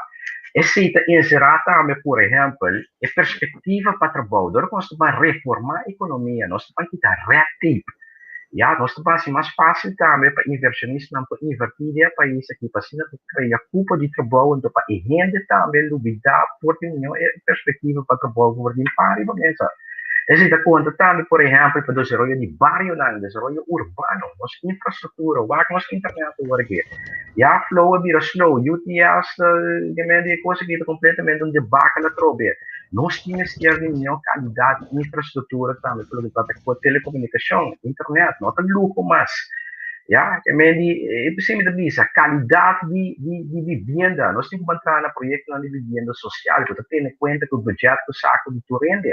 Esei ta enserá tambe, por ehèmpel, e perspektiva pa trabou. Dor ku nos ta ban reformá ekonomia, nos ta ban kita red tape. Ya, nos ta ban hasi mas fásil tambe pa invershonistanan por invertí den e pais aki pa asina por krea kupo di trabou anto pa e hende tambe lubidá por tin mihó e perspektiva pa trabou ku por tin pan riba mesa. Esei ta konta tambe, por ehèmpel, pa desaroyo di barionan, desaroyo urbano, nos infrastruktura, wak nos internet awor aki. Ya Flow a bira slow, UTS ta di e kos aki ta kompletamente un debakel atrobe. Nos tin mester di mihó kalidat di infrastruktura tambe pa loke ta trata ku telekomunikashon, internet, no ta luho mas. Ya, ke men di, e p'esei mi ta bisa, kalidat di di di bibienda, nos tin ku ban traha na proyektonan di bibienda sosial ku ta tene kuenta ku budget ku sako di tur hende.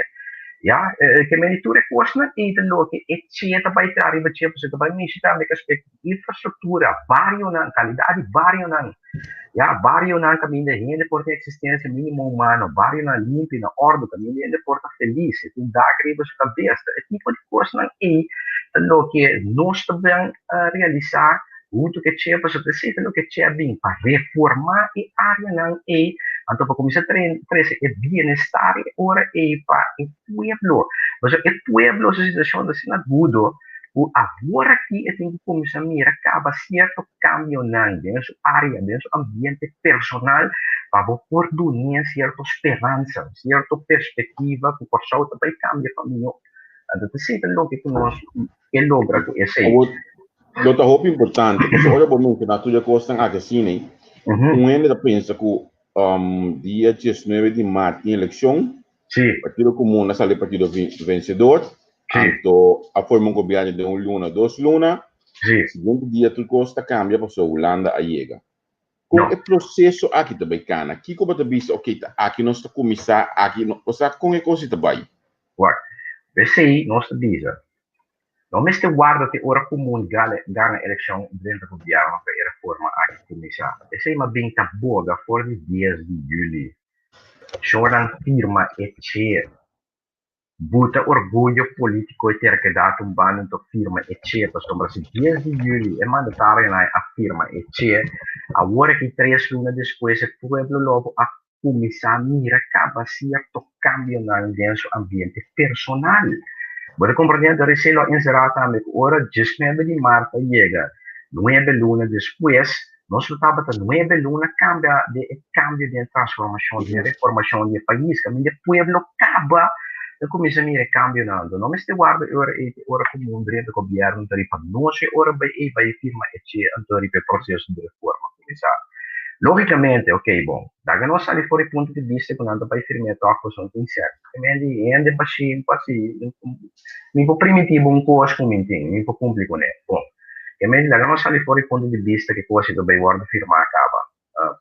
Ya, ke men di tur e kosnan ei ta loke e che ta bai traha riba dje, pasobra e ta bai mishi tambe ku aspekto di infrastruktura, barionan, kalidat di barionan. Ya, barionan kaminda hende por tin eksistensia mínimo humano, barionan limpi, na òrdu, kaminda hende por ta felis, e tin dak riba su kabes. Ta e tipo di kosnan ei ta loke nos ta ben realisá huntu ku e Che, pasobra esei ta loke Che a bin pa reformá e áreanan ei, anto pa kuminsá trese e bienestar e ora ei pa e pueblo. Pasobra e pueblo su situashon ta asina agudo ku awor aki e tin ku kuminsá mira kaba sierto kambionan den su área, den su ambiente personal, pa bo por dun'é sierto speransa, sierto perspektiva ku Kòrsou ta bai kambia pa mihó. Anto ta esei ta loke ku nos ke logra ku esei. Awor, lo ta hopi importante, pasobra ora bo menshoná tur e kosnan aki asina, un hende ta pensa ku dia diesnuebe di mart tin elekshon, Partido Komun a sali partido vensedor, anto a forma un gobièrnu den un luna, dos luna. Siguiente dia tur kos ta kambia pasobra Hulanda a yega. Kon e proseso aki ta bai kana? Kiko bo ta bisa, ok, ta aki nos ta kuminsá, aki no, osea kon e kos ei ta bai? Wak, p'esei nos ta bisa, no mester warda te ora Komun gana elekshon drenta gobièrnu pa e reforma aki kuminsá. P'esei m'a bin ta boga for di dies di yüli. Shornan firma e che buta orguyo politico y terkedad un banda nto firma e che pasobra si dies di juli e mandatarionan a firma e che awor aki tres luna despues e pueblo lobo a cuminsa mira caba cierto cambionan den su ambiente personal. Bo ta comprende? Anto esey lo a encera tambe cu ora diesnuebe di maart a yega nuebe luna despues Nos lo tabata nuebe luna cambia den e cambio den e transformacion, den e reformacion di e pais. Caminda e pueblo caba. Ta kuminsá mira e kambionan. Anto no mester warda e ora ei te ora ku mundu drenta gobièrnu ta riba nos e ora bai ei bai firma e che anto riba e proseso di reforma kuminsá. Lógikamente, oké bon, laga nos sali for e punto di bista ku nan ta bai firm'é tòg pasobra no tin sèt. Men di hende bashí pasi mi por primintí bo un kos ku mi tin, mi por kumpli kuné. Bon, e men di laga nos sali for e punto di bista ku e kos ei ta bai wòrdu firmá kaba.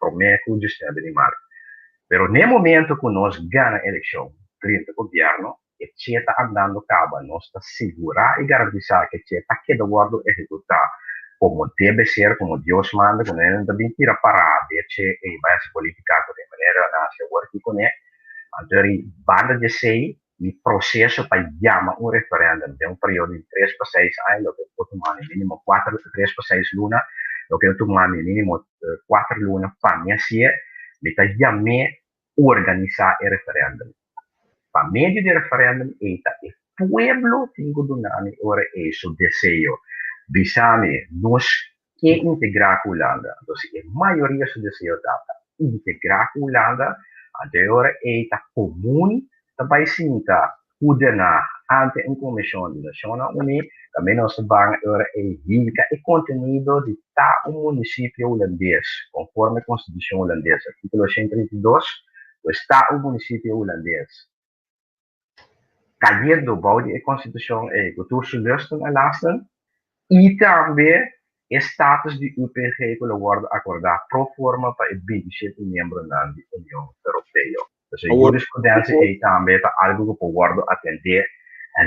Promé ku diesnuebe di mart. Pero n'e momento ku nos gana elekshon drenta gobièrnu, e che ta andando kaba. Nos ta sigurá i garantisá ku e che ta keda wòrdu ehekutá komo debe ser, komo Dios manda, ku no hende ta bin tira pará di e che ei bai hasi polítika ku den manera nan hasi awor aki kuné. Anto eri banda di esei mi proseso pa yama un referèndum den un periodo di tres pa seis aña, loke por tuma mi mínimo kuater, tres pa seis luna, loke lo tuma mi mínimo kuater luna pa mi hasié, mi ta yam'é organisá e referèndum. Pa medio di e referèndum ei ta e pueblo tin ku duna mi ora ei su deseo, bisa mi nos ke integrá ku Hulanda. Anto si e mayoria su deseo ta pa integrá ku Hulanda, anto e ora ei ta komun ta bai sinta ku Den Haag ante un komishon di Nashonnan Uní, tambe nos ta ban e ora ei hinka e kontenido di ta un munisipio hulandes, konforme Konstitushon Hulandes, artíkulo 132, pues ta un munisipio hulandes. Kayendo bou di e konstitushon ei ku tur su lusten en lasten i tambe e status di UPG ku lo wòrdu akordá pro forma pa e 27 miembronan di Union Europeo. Entonces e jurisprudensia ei tambe ta algu ku por wòrdu atendé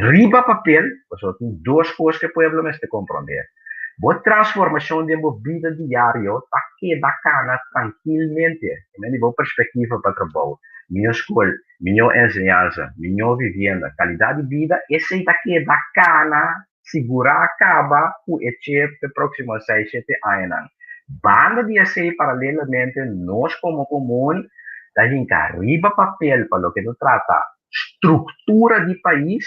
riba papel, pasobra tin dos kos ku e pueblo mester komprondé, bo transformashon den bo bida diario ta keda kana trankilmente, di bo perspektiva pa trabou, mihó skol, Mihó enseñansa, mihó vivienda, kalidat di bida, esei ta keda kana sigurá kaba ku e chep p'e próksimo seis, shete añanan. Banda di esei, paralelamente nos komo komun ta hinka riba papel pa loke ta trata struktura di pais,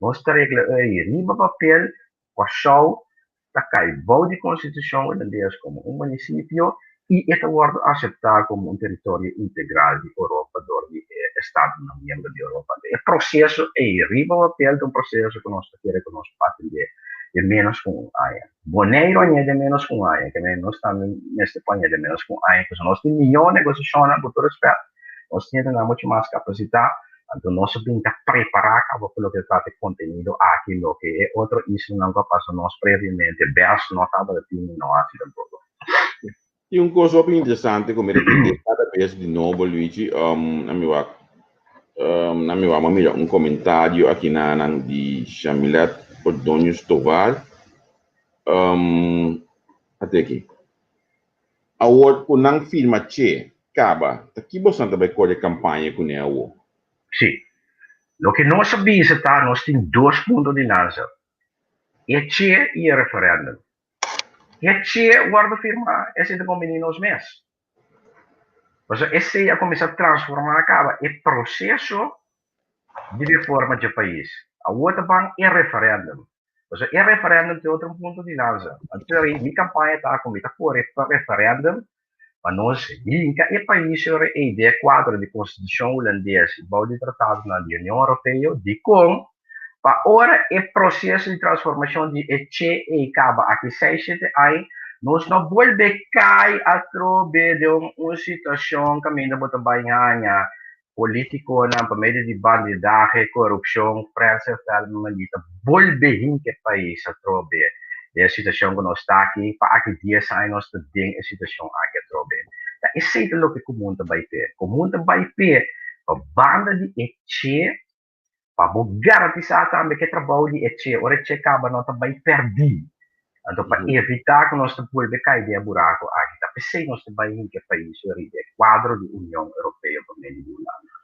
nos ta regla ei riba papel, Kòrsou ta kai bou di konstitushon hulandes komo un munisipio i e ta wòrdu aseptá komo un teritorio integral di Oropa dor di e estadonan miembro di Oropa. E proseso ei riba papel ta un proseso ku nos ta kere ku nos por atendé den ménos ku un aña. Boneiru a ña den ménos ku un aña, ke nos tambe mester por a ña den ménos ku un aña, pasobra nos tin mihó negosiashonnan, ku tur rèspèt, nos tin hendenan muchu mas kapasitá. Anto nos a bin ta prepará kaba pa loke ta trata e kontenido aki, loke e otro islanan ku a pasa nos previamente bes no tabata tin i no hasi tampoko. Tin un kos hopi interesante ku mi ta tende kada bes di nobo, Luigi. Na mi wak, na mi wak, mi a mira un komentario aki nanan di Shamilet Ordóñez Tovar. Ate aki. Awor ku nan firma che kaba, ta ki bosan ta bai kore kampaña kuné awor? Sí. Loke nos a bisa ta nos tin dos punto di lansa, e che i e referèndum. E che wòrdu firmá, esei ta kombiní nos mes. Pasobra esei a kuminsá transformá kaba e proseso di reforma dje pais. Awor ta ban e referèndum. Pasobra e referèndum tin otro punto di lansa. Anto mi kampaña ta ku mi ta kore pa referèndum pa nos hinka e pais ora ei den e kuadro di konstitushon hulandes i bou di tratadonan di Union Europeo. Dikon? Pa ora e proseso di transformashon di e che ei kaba aki seis shete aña, nos no bolbe kai atrobe den un situashon kaminda bo ta bai haña Politiconan pa medio di bandidahe, corupcion, prensa y ta bolbe hinca e pais atrobe den e situacion cu nos ta aki, pa aki dies aña nos ta den e situacion aki atrobe. Ta esey ta loke comun ta bay p'e. Comun ta bay p'e pa banda di e che, pa bo garantisa tambe cu e trabou di e che, ora e che caba no ta bay perdi. Anto pa evitá ku nos ta bolbe kai den e buraku aki, ta p'esei nos ta bai hinka e pais riba e kuadro di Union Europeo pa medio di Hulanda.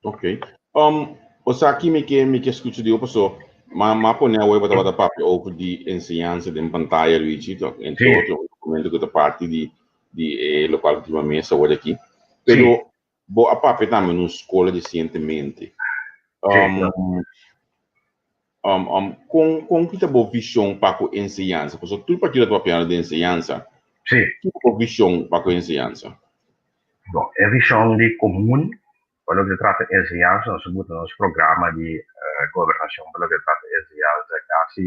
Ok. O sa ki mi ke mi ke skucha di bo paso ma ma pone awe bo tabata papia over di enseñansa den pantaya Luigi to entre otro un documento ku ta parti di di e lokual ku tin pa mesa awor aki. Pero Bo a papia tambe na un skola resientemente. Kon kon ki ta bo vishon pa ku enseñansa? Pasobra tur partido ta papiando di enseñansa. Sí. Kiko bo vishon pa ku enseñansa? Bon, e vishon di komun. Pa loke ta trata enseñansa, nos a buta nos programa di gobernashon pa loke ta trata enseñansa kasi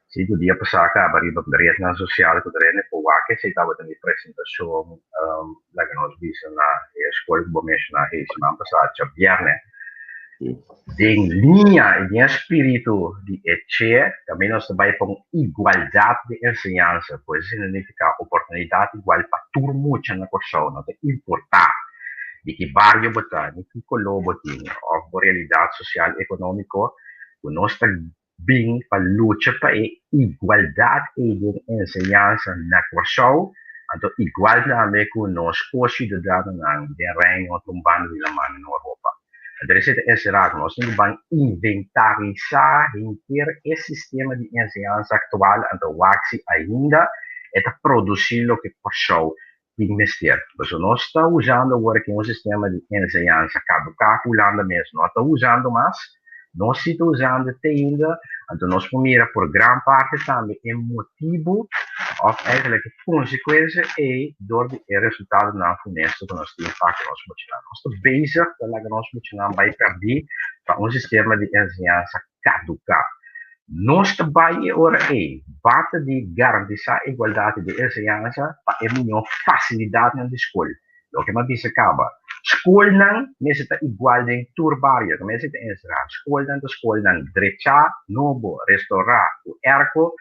sinku dia pasá kaba riba rednan sosial ku ta rende por wak. Esei tabata mi presentashon, laga nos bisa, na e skol ku bo menshoná e siman pasá djabièrnè. Den liña i den e spiritu di e che, tambe nos ta bai pa un igualdat di enseñansa, pues esei ta nifiká oportunidat igual pa tur mucha na Kòrsou, no ta importá di ki bario bo ta, ni ki koló bo tin òf bo realidat sosial ekonómiko, ku nos ta bin pa lucha pa e igualdat ei den enseñansa na Kòrsou, anto igual tambe ku nos ko-siudadanonan den Reino otro un banda di laman na Europa. Anto esei ta enserá ku nos tin ku ban inventarisá henter e sistema di enseñansa aktual anto wak si ainda e ta produsí loke Kòrsou tin mester. Pasobra nos ta usando awor aki un sistema di enseñansa kaduká ku Hulanda mes no ta usando mas. Nos si ta usando te ainda, anto nos por mira por gran parte tambe e motibu òf eigenlijk e konsekuensia ei dor di e resultadonan funesto ku nos tin pa ku nos muchanan. Nos ta bezig ta laga nos muchanan bai pèrdí pa un sistema di enseñansa kaduká. Nos ta bai e ora ei bata di garantisá igualdat di enseñansa pa e mihó fasilidatnan di skol. Loke mi a bisa kaba, skolnan mester ta igual den tur bario. Ke mester ta enserá skolnan ta skolnan drechá, nobo, restourá, ku erko,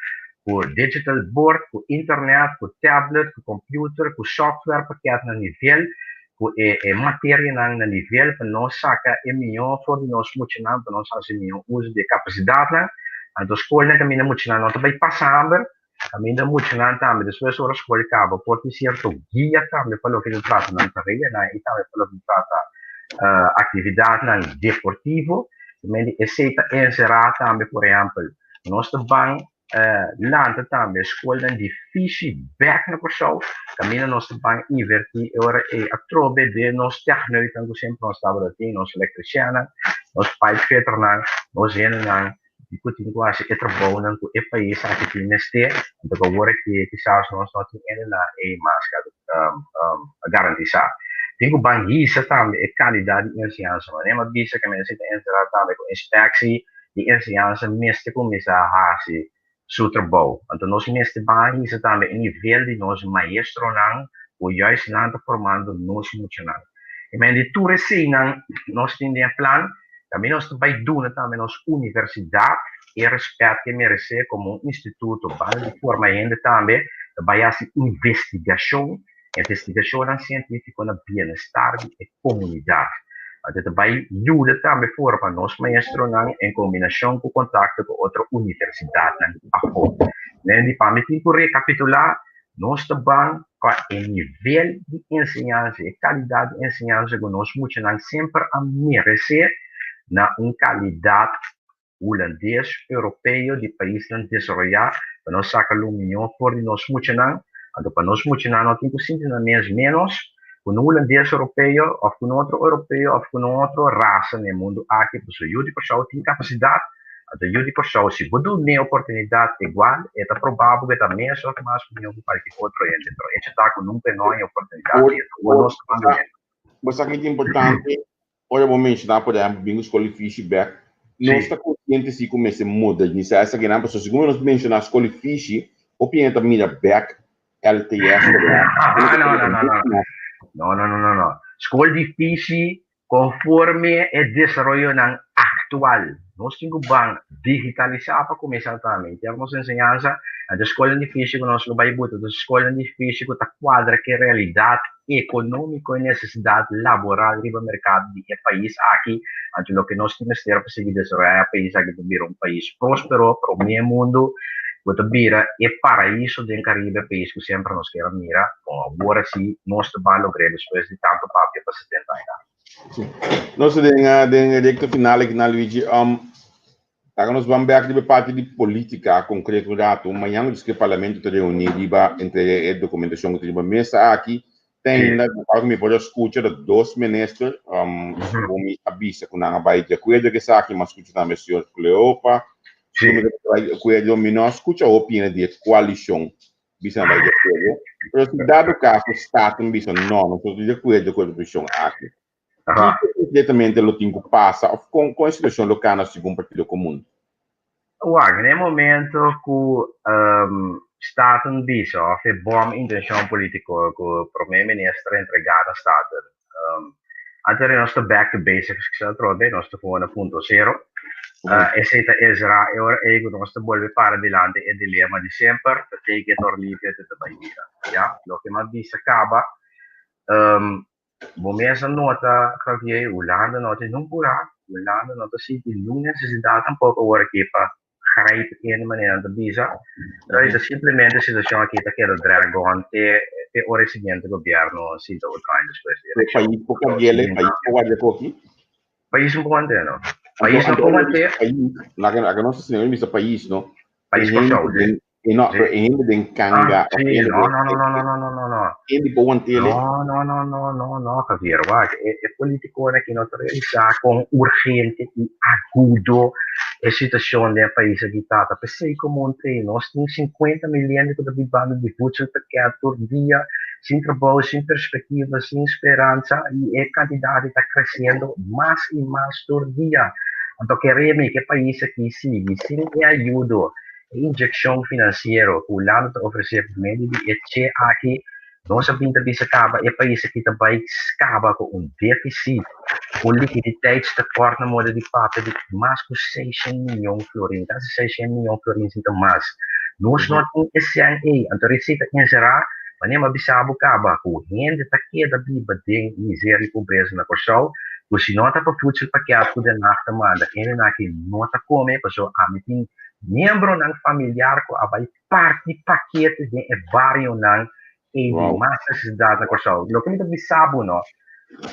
ku digital board, ku internet, ku tablet, ku computer, ku software pakèt na nivel, ku e e materianan na nivel pa nos saka e mihó for di nos muchanan, pa nos hasi mihó uso di e kapasidatnan. Anto skolnan kaminda muchanan no ta bai pasa hamber, kaminda muchanan tambe despues ora skol kaba por tin sierto guia tambe pa loke ta trata nan tareanan i tambe pa loke ta trata aktividatnan deportivo. Esei ta enserá tambe por ehèmpel nos ta ban Lanta tambe skolnan di fishi bek na Kòrsou, kaminda nos ta ban invertí e ora ei atrobe den nos tèkneutan ku semper nos tabata tin, nos elektrisiannan, nos pipefitternan, nos hendenan di ku tin ku hasi e trabounan ku e pais aki tin mester. Anto ku awor aki kisas nos no tin hendenan ei mas ku a garantisá. Tin ku ban hisa tambe e kalidat di enseñansa. Manera mi a bisa ku mi a sinta enserá tambe ku inspeksi di enseñansa mester kuminsá hasi su trabou. Anto nos mester ban hisa tambe e nivel di nos maestronan ku juist nan ta formando nos muchanan. I men di tur eseinan nos tin den e plan, tambe nos ta bai duna tambe nos universidat e rèspèt ku e meresé komo un instituto ban di forma hende tambe, ta bai hasi investigashon Investigashonnan sientífiko na bienestar di e komunidat. Anto ta bai yuda tambe forma nos maestronan en kombinashon ku kontakto ku otro universidatnan afó. Men di pa mi tin ku rekapitulá, nos ta ban pa e nivel di enseñansa, e kalidat di enseñansa ku nos muchanan semper a meresé na un kalidat hulandes, europeo, di paisnan desaroyá, pa nos saka lo mihó for di nos muchanan, anto pa nos muchanan no tin ku sinti nan mes ménos ku un hulandes europeo òf ku un otro europeo òf ku un otro rasa na e mundu aki, pasobra yu di Kòrsou tin kapasidat, anto yu di Kòrsou si bo dun'é oportunidat igual e ta probá bo ku e ta mes òf mas mihó ku kualke otro hende, pero echo ta ku nunka e no haña oportunidat i e ta ua nos ta ban dun'é. Bo sa ki ta importante? Ora bo menshoná, por ehèmpel, bin ku skol di fishi bèk, nos ta konsiente si ku mester modernisá esakinan, pasobra segun nos menshoná skol di fishi, hopi hende ta mira bèk LTS, por ehèmpel. No, no, no, no. No, no, no, no, no. Skol di fishi konforme e desaroyonan aktual. Nos tin ku ban digitalisá pa kuminsá tambe. Inter nos enseñansa, anto skolnan di fishi ku nos lo bai buta, ta skolnan di fishi ku ta kuadra ku e realidat ekonómiko i nesesidat laboral riba merkado di e pais aki, anto loke nos tin mester pa sigui desaroyá e pais aki ta bira un pais próspero, promé mundu, ku ta bira e paraiso den Karibe, pais ku semper nos kier a mira, kon awor asi nos ta ban logr'é despues di tantu papia pa 70 aña. Sí. Nos ta den den recta final aki na Luigi. Laga nos ban bek riba e parti di politica concreto un rato. Mañan nos ke parlamento ta reuni riba entre e documentacion cu ta riba mesa aki. Te ainda, di cual cu mi por a scucha, ta dos minister, segun mi a bisa cu nan a bay di acuerdo cu esaki, mi a scucha tambe señor Cleopa, segun mi ta bay di acuerdo, mi no a scucha hopi hende di e coalicion bisa nan bay di acuerdo. Pero si dado caso Staten bisa no, nos no ta di acuerdo cu e proposicion aki. Kiko konkretamente lo tin ku pasa òf kon kon e situashon lo kana segun Partido Komun? Wak, na e momento ku Staten bisa òf e bòm intenshon polítiko ku Promé Minister entregá na Staten, anto nos ta back to basics kisa atrobe, nos ta for na punto sero. Esei ta esra e ora ei ku nos ta bolbe para dilanti e dilema di semper, ta take it or leave it, e ta bai bira. Ya, loke mi a bisa kaba. Bo mes a nota, Javier, Hulanda no tin nun purá, Hulanda no ta sinti nun nesesidat tampoko awor aki pa grijp in, manera nan ta bisa. Entonces ta simplemente e situashon aki ta keda drag on te te ora e siguiente gobierno sinta otro aña despues di E elekshon. pais por cambi'el, e pais por warda koki. Pais no por want'é, no. Anto, Pais no anto por ora want'é. bisa pais, laga laga nos asina, ora bisa pais, no. Pais E hende Kòrsou, sí. den, e no, Sí. pero e hende den Ah, kanga, of sí, hende no, den, no, no, no, no, no, no, no, no. hende por want'é. No, no, no, no, no, no, Javier, wak, e, e politikonan aki no ta realisá kon urgente i agudo e situashon den e pais aki ta. Ta p'esei komo un te, nos tin 50 mil hende ku ta bibando di voedselpakket tur dia, sin trabou, sin perspektiva, sin speransa, i e kantidat ta kresiendo mas i mas tur dia. Anto kere mi ku e pais aki sigui sin e ayudo, e inyekshon finansiero ku Hulanda ta ofresé pa medio di e che aki, nos a bin ta bisa kaba e pais aki ta bai kaba ku un defisit, un likiditeitstekort na moda di papia di mas ku seishent miyon florin, kasi seishent miyon florin sin ta mas. Nos no tin e sèn ei, anto esei ta enserá, manera mi a bisa bo kaba, ku hende ta keda biba den miseria i pobresa na Kòrsou, ku si no ta pa voedselpakket ku Den Haag ta manda, hendenan aki no ta kome, pasobra ami tin miembronan familiar ku a bai parti pakete den e barionan ei di mas nesesidat na Kòrsou. Loke mi ta bisa bo no,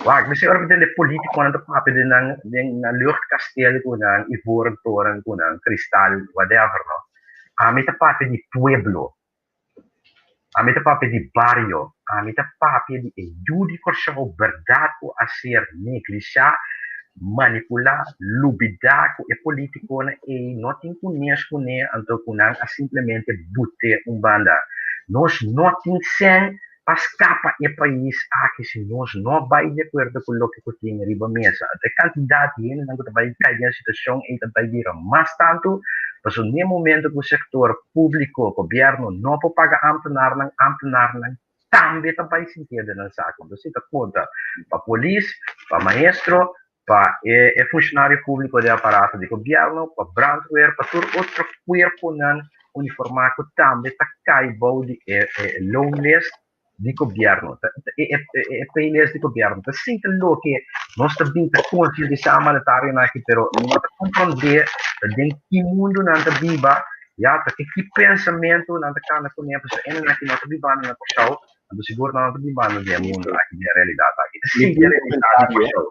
wak, mi ora mi tende politikonan ta papia den nan den nan luchtkasteel ku nan ivoren toren ku nan kristal whatever no, ami ta papia di pueblo, ami ta papia di bario, ami ta papia di e yu di Kòrsou bèrdat ku a ser neglishá, manipulá, lubidá ku e politikonan ei no tin kunes kuné anto ku nan a simplemente but'é un banda. Nos no tin sèn pa skapa e pais aki si nos no bai di akuerdo ku loke ku tin riba mesa. E kantidat di hendenan ku ta bai kai den e situashon ei ta bai bira mas tantu, pasobra n'e momento ku sektor públiko, gobièrnu, no por paga ámtenarnan, ámtenarnan tambe ta bai sintié den nan saku. Entonces si ta konta pa polis, pa maestro, pa e e funshonario públiko den aparato di gobièrnu, pa brandweer, pa tur otro kuerponan uniformá ku tambe ta kai bou di e e loonlist di gobièrnu, ta e e e paylist di gobièrnu. Ta sinti loke nos ta bin ta konsientisá mandatarionan aki, pero mi no ta komprondé ta den ki mundu nan ta biba. Ya, ta ki pensamentu nan ta kanda kuné, pasobra hende nan ki no ta bibando na Kòrsou, anto sigur nan no ta bibando den e mundu aki, den e realidat aki. Ta Mi sigui tin e un realidat di komentario, Kòrsou.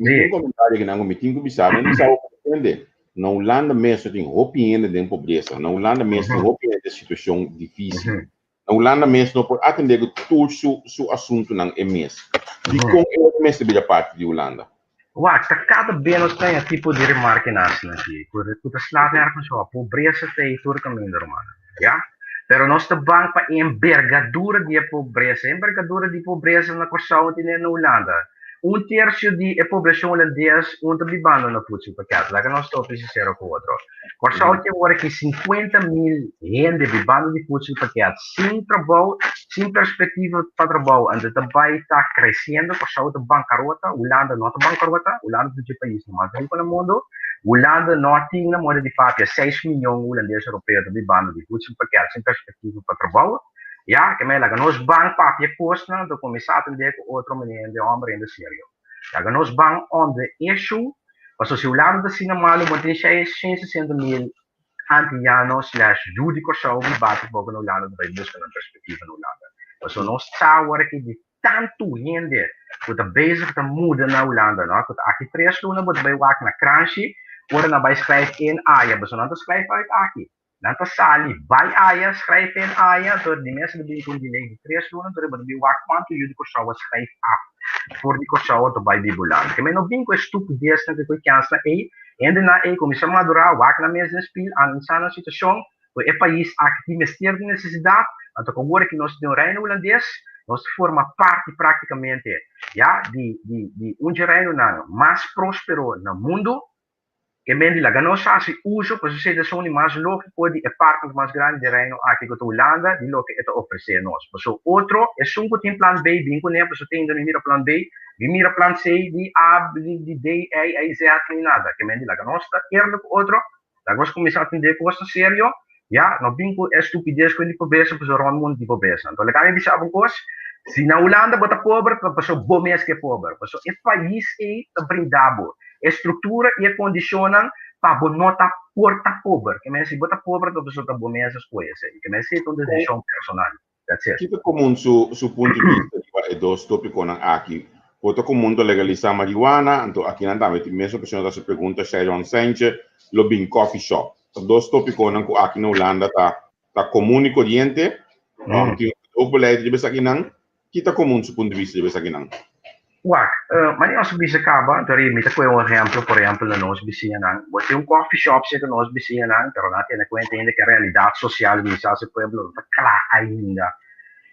mi tin Sí. un komentario kinan ku mi tin ku bisa, mi bisa bo hende, na Hulanda mes no tin hopi hende den pobresa, na Hulanda mes tin hopi hende den situashon difísil, na Hulanda mes no por atendé ku tur su su asuntunan e mes. Dikon e otro mester bira parti di Hulanda? Wak, ta kada be nos ta haña tipo di remarkenan asina aki, ku ku ta sla nergens op. Pobresa ta ei tur kaminda, rumannan. Ya? Pero nos ta bang pa e embergadura di e pobresa. E embergadura di pobresa na Kòrsou no tene na Hulanda. Un tersio di e poblashon hulandes un ta bibando na voedselpakket. Laga nos ta hopi sinsero ku otro. Kòrsou tin awor aki 50 mil hende bibando di voedselpakket sin trabou, sin perspektiva pa trabou. Anto ta bai ta kresiendo. Kòrsou ta bankarota, Hulanda no ta bankarota. Hulanda ta dje paisnan mas riku na mundu. Hulanda no tin na moda di papia 6 miyon hulandes europeo ta bibando di voedselpakket sin perspektiva pa trabou. Ya, ke mei laga nos ban papia kosnan, anto kuminsá atendé ku otro manera hende hòmber, hende serio. Laga nos ban on the issue, pasobra si Hulanda ta asina malu, bo tin 660 mil antiano slash yu di Kòrsou biba tampoco na Hulanda ta bai buska nan perspektiva na Hulanda. Pasobra nos sa awor aki di tantu hende ku ta bezig ta muda na Hulanda, no? Ku ta aki tres luna bo ta bai wak na Kranshi, ora nan bai schrijf in aya, pasobra nan ta schrijf uit aki. Nan ta sali bai aya, schrijf in aya, anto di mes ta bin ku un delay di tres luna, anto bo ta bin wak kuantu yu di Kòrsou a schrijf af for di Kòrsou anto bai biba Hulanda. Ke men no bin ku e stupidesnan ku e kènsnan ei, hendenan ei kuminsá madurá, wak nan mes den spil, analisá nan situashon, ku e pais aki tin mester di nesesidat, anto ku awor ki nos tin un Reino Hulandes. Nos ta forma parti práktikamente ya di di di un dje reinonan mas próspero na mundu. Ke men di laga nos hasi uso, pues esei ta esun di mas lógiko di e partner mas grandi di Reino aki ku ta Hulanda, di loke e ta ofresé nos. Paso otro, esun ku tin plan B bin kuné, paso te ainda mi mira plan B, mi mira plan C, di A, di D, E, I, Z, ni nada. Ke men di laga nos ta eerlijk ku otro, laga nos kuminsá atendé kos ta serio, ya, no bin ku e stupides ku e di pobresa, paso rònt mundu tin pobresa. Anto laga mi bisa bo un kos, si na Hulanda bo ta pober, ta paso bo mes ke pober, paso e pais ei ta brinda bo E struktura i e kondishonnan pa bo no ta por ta pober. Ke men si bo ta pober ta pasobra ta bo mes a skohe esei. Ke men esei ta un desishon personal. That's it. Ki ta komun su su punto di bista riba e dos topikonan aki? Por ta komun ta legalisá marihuana? Anto akinan tambe tin mesun persona ta hasi pregunta Shairon Saintje lo bin coffee shop. Ta dos topikonan ku aki na Hulanda ta ta komun i koriente. Tin un beleid riba esakinan. Ki ta komun su punto di bista riba esakinan? Wak, manera nos a bisa kaba, anto mi ta kohe un ehemplo, por ehempel na nos bisiñanan, bo tin un coffee shop serka nos bisiñanan, pero nan a tene kuenta ainda ku e realidat sosial di Misasa Pueblo no ta kla ainda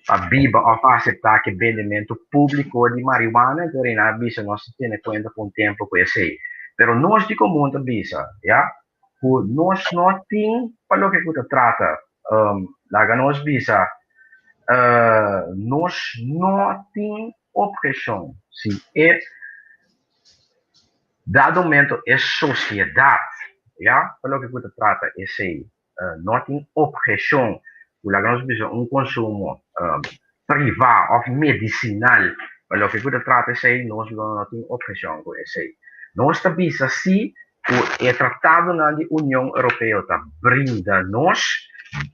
pa biba òf pa aseptá ku e bendementu públiko di marihuana, anto nan a bisa nos ta tene kuenta pa un tempu ku esei. Pero nos di komun ta bisa, ya, ku nos no tin pa loke ku ta trata, laga nos bisa, nos no tin obheshon si e dado momento e sosiedat, ya, pa loke ku ta trata esei, no tin obheshon ku laga nos bisa un konsumo privá òf medisinal pa loke ku ta trata esei, nos lo no tin obheshon ku esei. Nos ta bisa si ku e tratadonan di Union Europeo ta brinda nos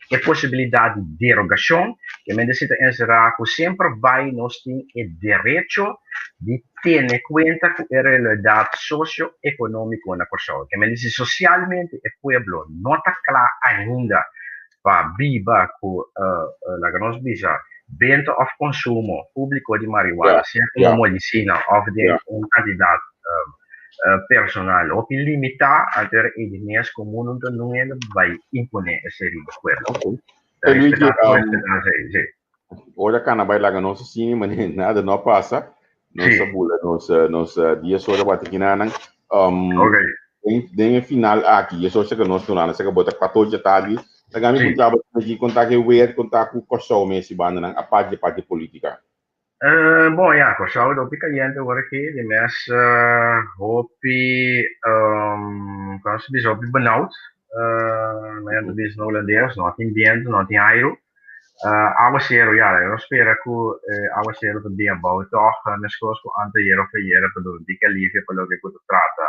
e posibilidat di derogashon, ke mente si ta enserá ku semper bai nos tin e derecho di tene kuenta ku e realidat sosio-ekonómiko na Kòrsou. Ke mente si sosialmente e pueblo no ta kla ainda pa biba ku, laga nos bisa, benta òf konsumo públiko di marihuana, sea komo medisina òf den un kantidat personal hopi limitá, anto era e di mes komo no ta nun hende bai imponé esei riba pueblo. Ta respetá tur respetá esei, sí. Ora kana bai laga nos asina, manera nada no a pasa. Nos a bula nos nos dies ora bati kinanan. Den e final aki, dies ora seka nos durante seka bota 14 dje tardi, laga mi puntra bo aki kon ta ke weer, kon ta ku Kòrsou mes i bandanan apart dje parti politika? Bon ya, Kòrsou ta hopi kayente awor aki, di mes hopi, kon se bisa, hopi benauwd, nan ta bisa na hulandes, no tin bientu, no tin airu. Awaseru, ya, nos spera ku awaseru ta bin abou tòg, meskos ku anteayer òf ayera, pa duna dik alivio pa loke ku ta trata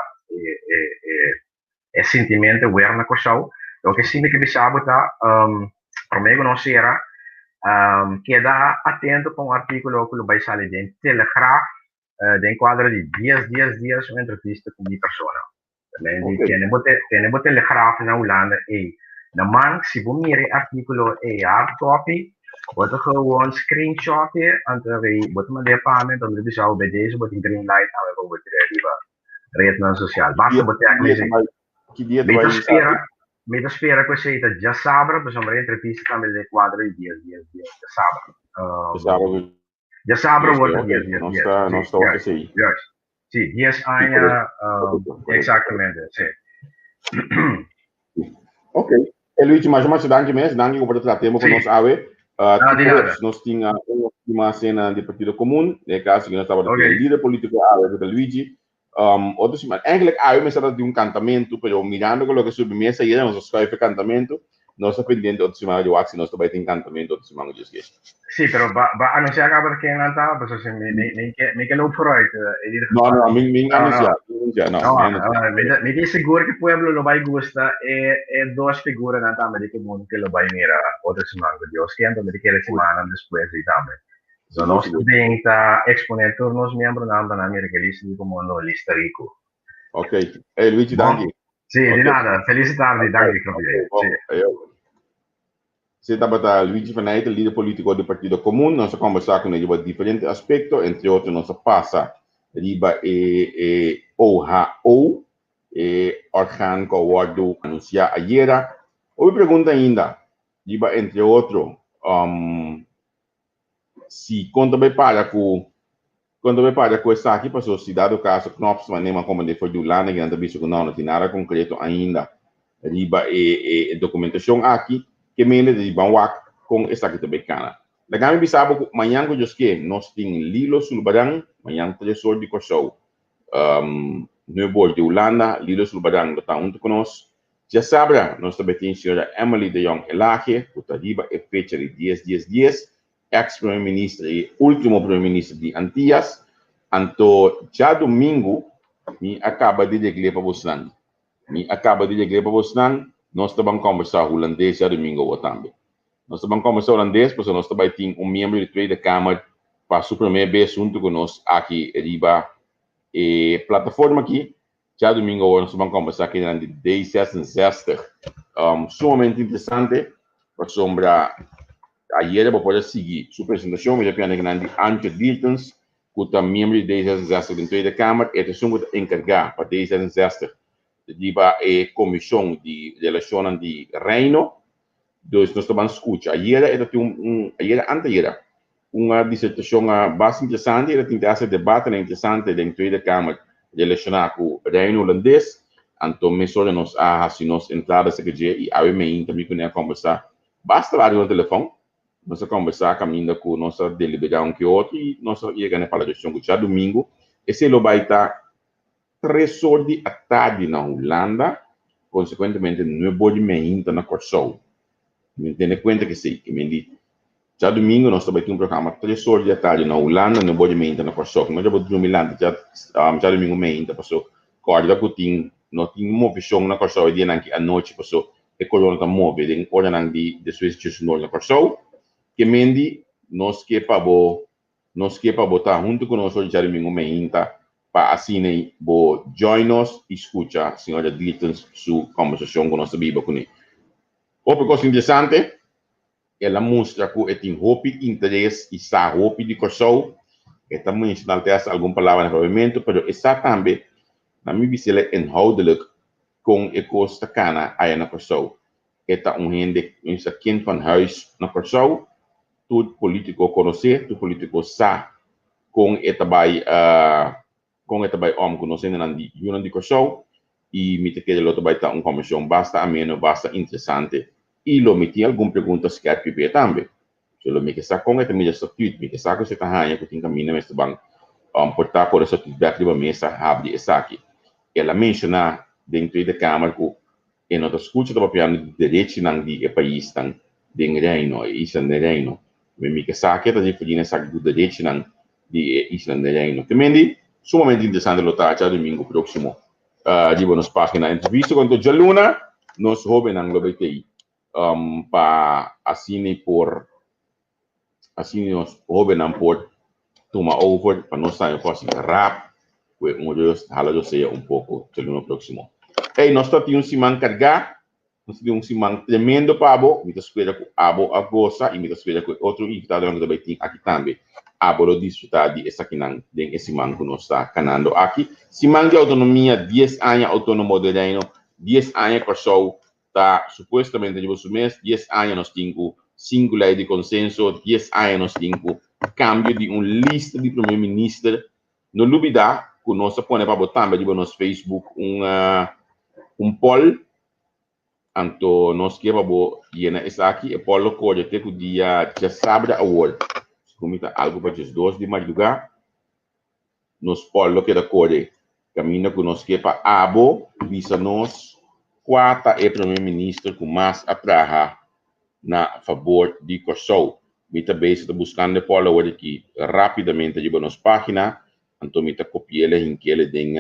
e sintimentu wer na Kòrsou. Loke sí mi ke bisa bo ta, promé ku nos sera, keda atento pa un artíkulo ku lo bai sali den Telegraaf den kuadro di dies dies dies un entrevista ku mi persona. También di tene bo tene bo telegraaf na Hulanda ei. Na man si bo mira e artíkulo ei hard copy, bo ta gewoon screenshot e, anto rei bo ta mand'é pa mi, anto mi ta bisa bo bij deze bo tin green light awe pa bo tira riba rednan sosial. Basta bo tag mi esei. Ki dia ta bai esaki? Mi ta spera ku esei ta djasabra, pasobra e entrevista tambe ta den kuadro di dies dies dies djasabra. Djasabra. Djasabra word ta dies dies dies. Nos ta wak esei. Juist. Si, dies aña, exactamente, si. Ok. Hey Luigi, masha masha danki mes. Danki ku por ta traha tempo ku nos awe. No, di nada. Nos tin un ultima sena di Partido Komun. Den e kaso ku nos tabata tin e lider politiko awe, ku ta Luigi. Otro siman, eigenlijk awe mester ta di un kantamentu, pero mirando ku loke subi mesa ayera, nos a schuif e kantamentu. Nos ta pendiente otro siman di wak si nos ta bai tin kantamentu otro siman ku Dios ke. Sí, pero ba ba anuncia caba ta ken nan ta, pasobra si mi mi mi ke mi ke loop vooruit in ieder No, geval. no, mi mi No, no. anuncia, mi anuncia, no, No, mi anuncia. mi ta mi tin sigur ku pueblo lo bai gusta e e dos figuranan tambe di komun ke lo bai mira otro siman ku Dios ke, anto mi ta kere simannan despues di tambe. So Sigur, nos sigur. den ta expone tur nos miembronan pa nan mira ke lista di komun lo lista riku. Ok. Hey Luigi, Bon. danki. Sí, di Ok. nada. Feliz tardi. Ok, Danki, ok, Javier. bon. Sí. Ayo. Si tabata Luigi van Eyck, lider politico di Partido Comun. Nos a conversa cu ne riba diferente aspecto, entre otro nos a pasa riba e e OHO, e orgaan cu a wordo anuncia ayera. Hopi pregunta ainda riba entre otro um. si kon ta bai para ku kon ta bai para ku esaki paso si dado kaso Knops manera mi a komprende for di Hulanda kinan ta bisa ku no no tin nada konkreto ainda riba e e dokumentashon aki ke mende ta di ban wak kon esaki ta bai kana. Laga mi bisa bo ku mañan ku Dios ke nos tin Lilo Sulbaran mañan tres or di Kòrsou nuebe or di Hulanda Lilo Sulbaran lo ta huntu ku nos. Djasabra nos ta bai tin señora Emily de Jong Elhage ku ta riba e fecha di dies dies dies ex prome minister y ultimo prome minister di Antillas. Anto djadumingu mi a caba di regle pa bosnan. Mi a caba di regle pa bosnan, nos ta ban combersa Hulandes djadumingu awo tambe. Nos ta ban combersa Hulandes pasobra nos ta bay tin un miembro di Tweede Kamer pa su prome bes hunto cu nos aki riba e plataforma aki. Djadumingu awo nos ta ban combersa kinan di D66. Sumamente interesante pasobra Ayera bo por a sigui su presentacion, mi ta pianda kinan di Antje Diertens, cu ta miembro di D66 den Tweede Kamer. E ta esun cu ta encarga pa D66 riba e comision di relacionnan di Reino. Dus nos ta ban scucha. Ayera e ta tin un, ayera anteayera, un disertacion basta interesante. E ta tin te haci debatenan interesante den Tweede Kamer relaciona cu Reino Hulandes. Anto mesora nos a haci nos entrada cerca dje y awe meinta mi cu ne a combersa Basta largu na telefòn, nos a kòmbersá kaminda ku nos a deliberá un ke otro i nos a yega na e palabrashon ku djadumingu esei lo bai ta tres or di atardi na Hulanda, konsekuentemente nuebe or di meinta na Kòrsou. Mi tene kuenta ku esei, ke men di djadumingu nos ta bai tin un programa tres or di atardi na Hulanda, nuebe or di meinta na Kòrsou. Ku no dja bo drumi lanta djadumingu meinta paso kòrda ku tin no tin movishon na Kòrsou e dianan ki anochi paso E corona ta move den oranan di despues di Djesunor na Kòrsou. Ke mendi nos ke pa bo nos ke pa bo ta huntu ku nos ora djadumingu meinta pa asina bo join nos i skucha señora Diertens su kòmbersashon ku nos ta biba kuné. Hopi kos interesante. El a mustra ku e tin hopi interes i sa hopi di Kòrsou. E ta menshoná te hasta algun palabra na papiamentu, pero e sa tambe, na mi bisa el a inhoudelijk kon e kos ta kana aya na Kòrsou. E ta un hende, mi bisa kind van huis na Kòrsou. Tur polítiko konosé, tur polítiko sa kon e ta bai kon e ta bai om ku nos hendenan di yunan di Kòrsou i mi ta kere lo ta bai ta un kòmbershon basta ameno, basta interesante i lo mi tin algun pregunta skèrpi p'e tambe. So lo mi ke sa kon e ta mira statüt, mi ke sa ku si e ta haña ku tin kaminda mester ban por ta kore statüt bèk riba mesa habri esaki. El a menshoná den Tweede Kamer ku e no ta skucha ta papiando di derechinan di e paisnan den Reino, e islanan den Reino. Mi mi ke sa ke ta referí na esaki ku derechinan di e islanan den Reino. Te mendi, sumamente interesante lo ta djadumingu próksimo riba nos página Entrevista ku anto djaluna nos hóbennan lo bai tei pa asina por asina nos hóbennan por tuma over pa nos tambe por hasi rap ku e un rust hala rosea un poko djaluna próksimo. Ey, nos ta tin un siman kargá. Nos tin un siman tremendo pa bo. Mi ta spera ku abo a gosa i mi ta spera ku e otro invitadonan ku ta bai tin aki tambe abo lo disfrutá di esakinan den e siman ku nos ta kanando aki. Siman di Outonomia, dies aña outónomo den Reino, dies aña Kòrsou ta supuestamente riba su mes, dies aña nos tin ku sinku lei di konsenso, dies aña nos tin ku kambio di un lista di prome minister. No lubidá ku nos a pone pa bo tambe riba nos Facebook un un poll, anto nos ke pa bo yena esaki. E poll lo kore te ku dia djasabra awor, segun mi ta algu pa djesdos di mardugá. Nos poll lo keda kore kaminda ku nos ke pa abo bisa nos kua ta e prome minister ku mas a traha na fabor di Kòrsou. Mi ta bezig ta buskando e poll awor aki rápidamente riba nos página, anto mi ta kopi'el e hink'el den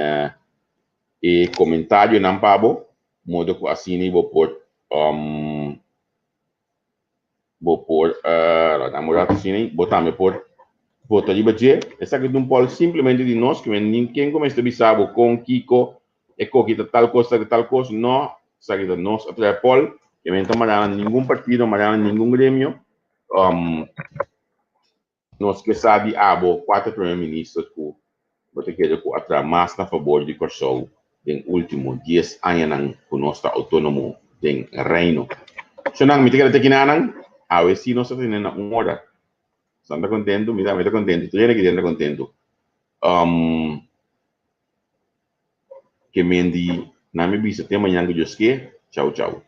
e komentarionan pa bo, modo ku asina bo por bo por laga un rato asina bo tambe por vota riba dje. Esaki ta un poll simplemente di nos, ku nin ken ku mester bisa bo kon, kiko, e koki ta tal kos, ta tal kos, no, esaki ta nos a traha e poll, ke men ta mara na ningun partido, mara na ningun gremio. Nos ke sa di abo kua ta Prome Minister ku bo ta kere ku a traha mas na fabor di Kòrsou den último dies añanan ku nos ta outónomo den Reino. Shonnan, mi ta kere ta kinanan, awe sí nos ta tene na un ora. San ta kontentu, mi tambe ta kontentu, tur hende aki den ta kontentu. Um, ke men di, na mi bisa te mañan ku Dios ke. Chau chau.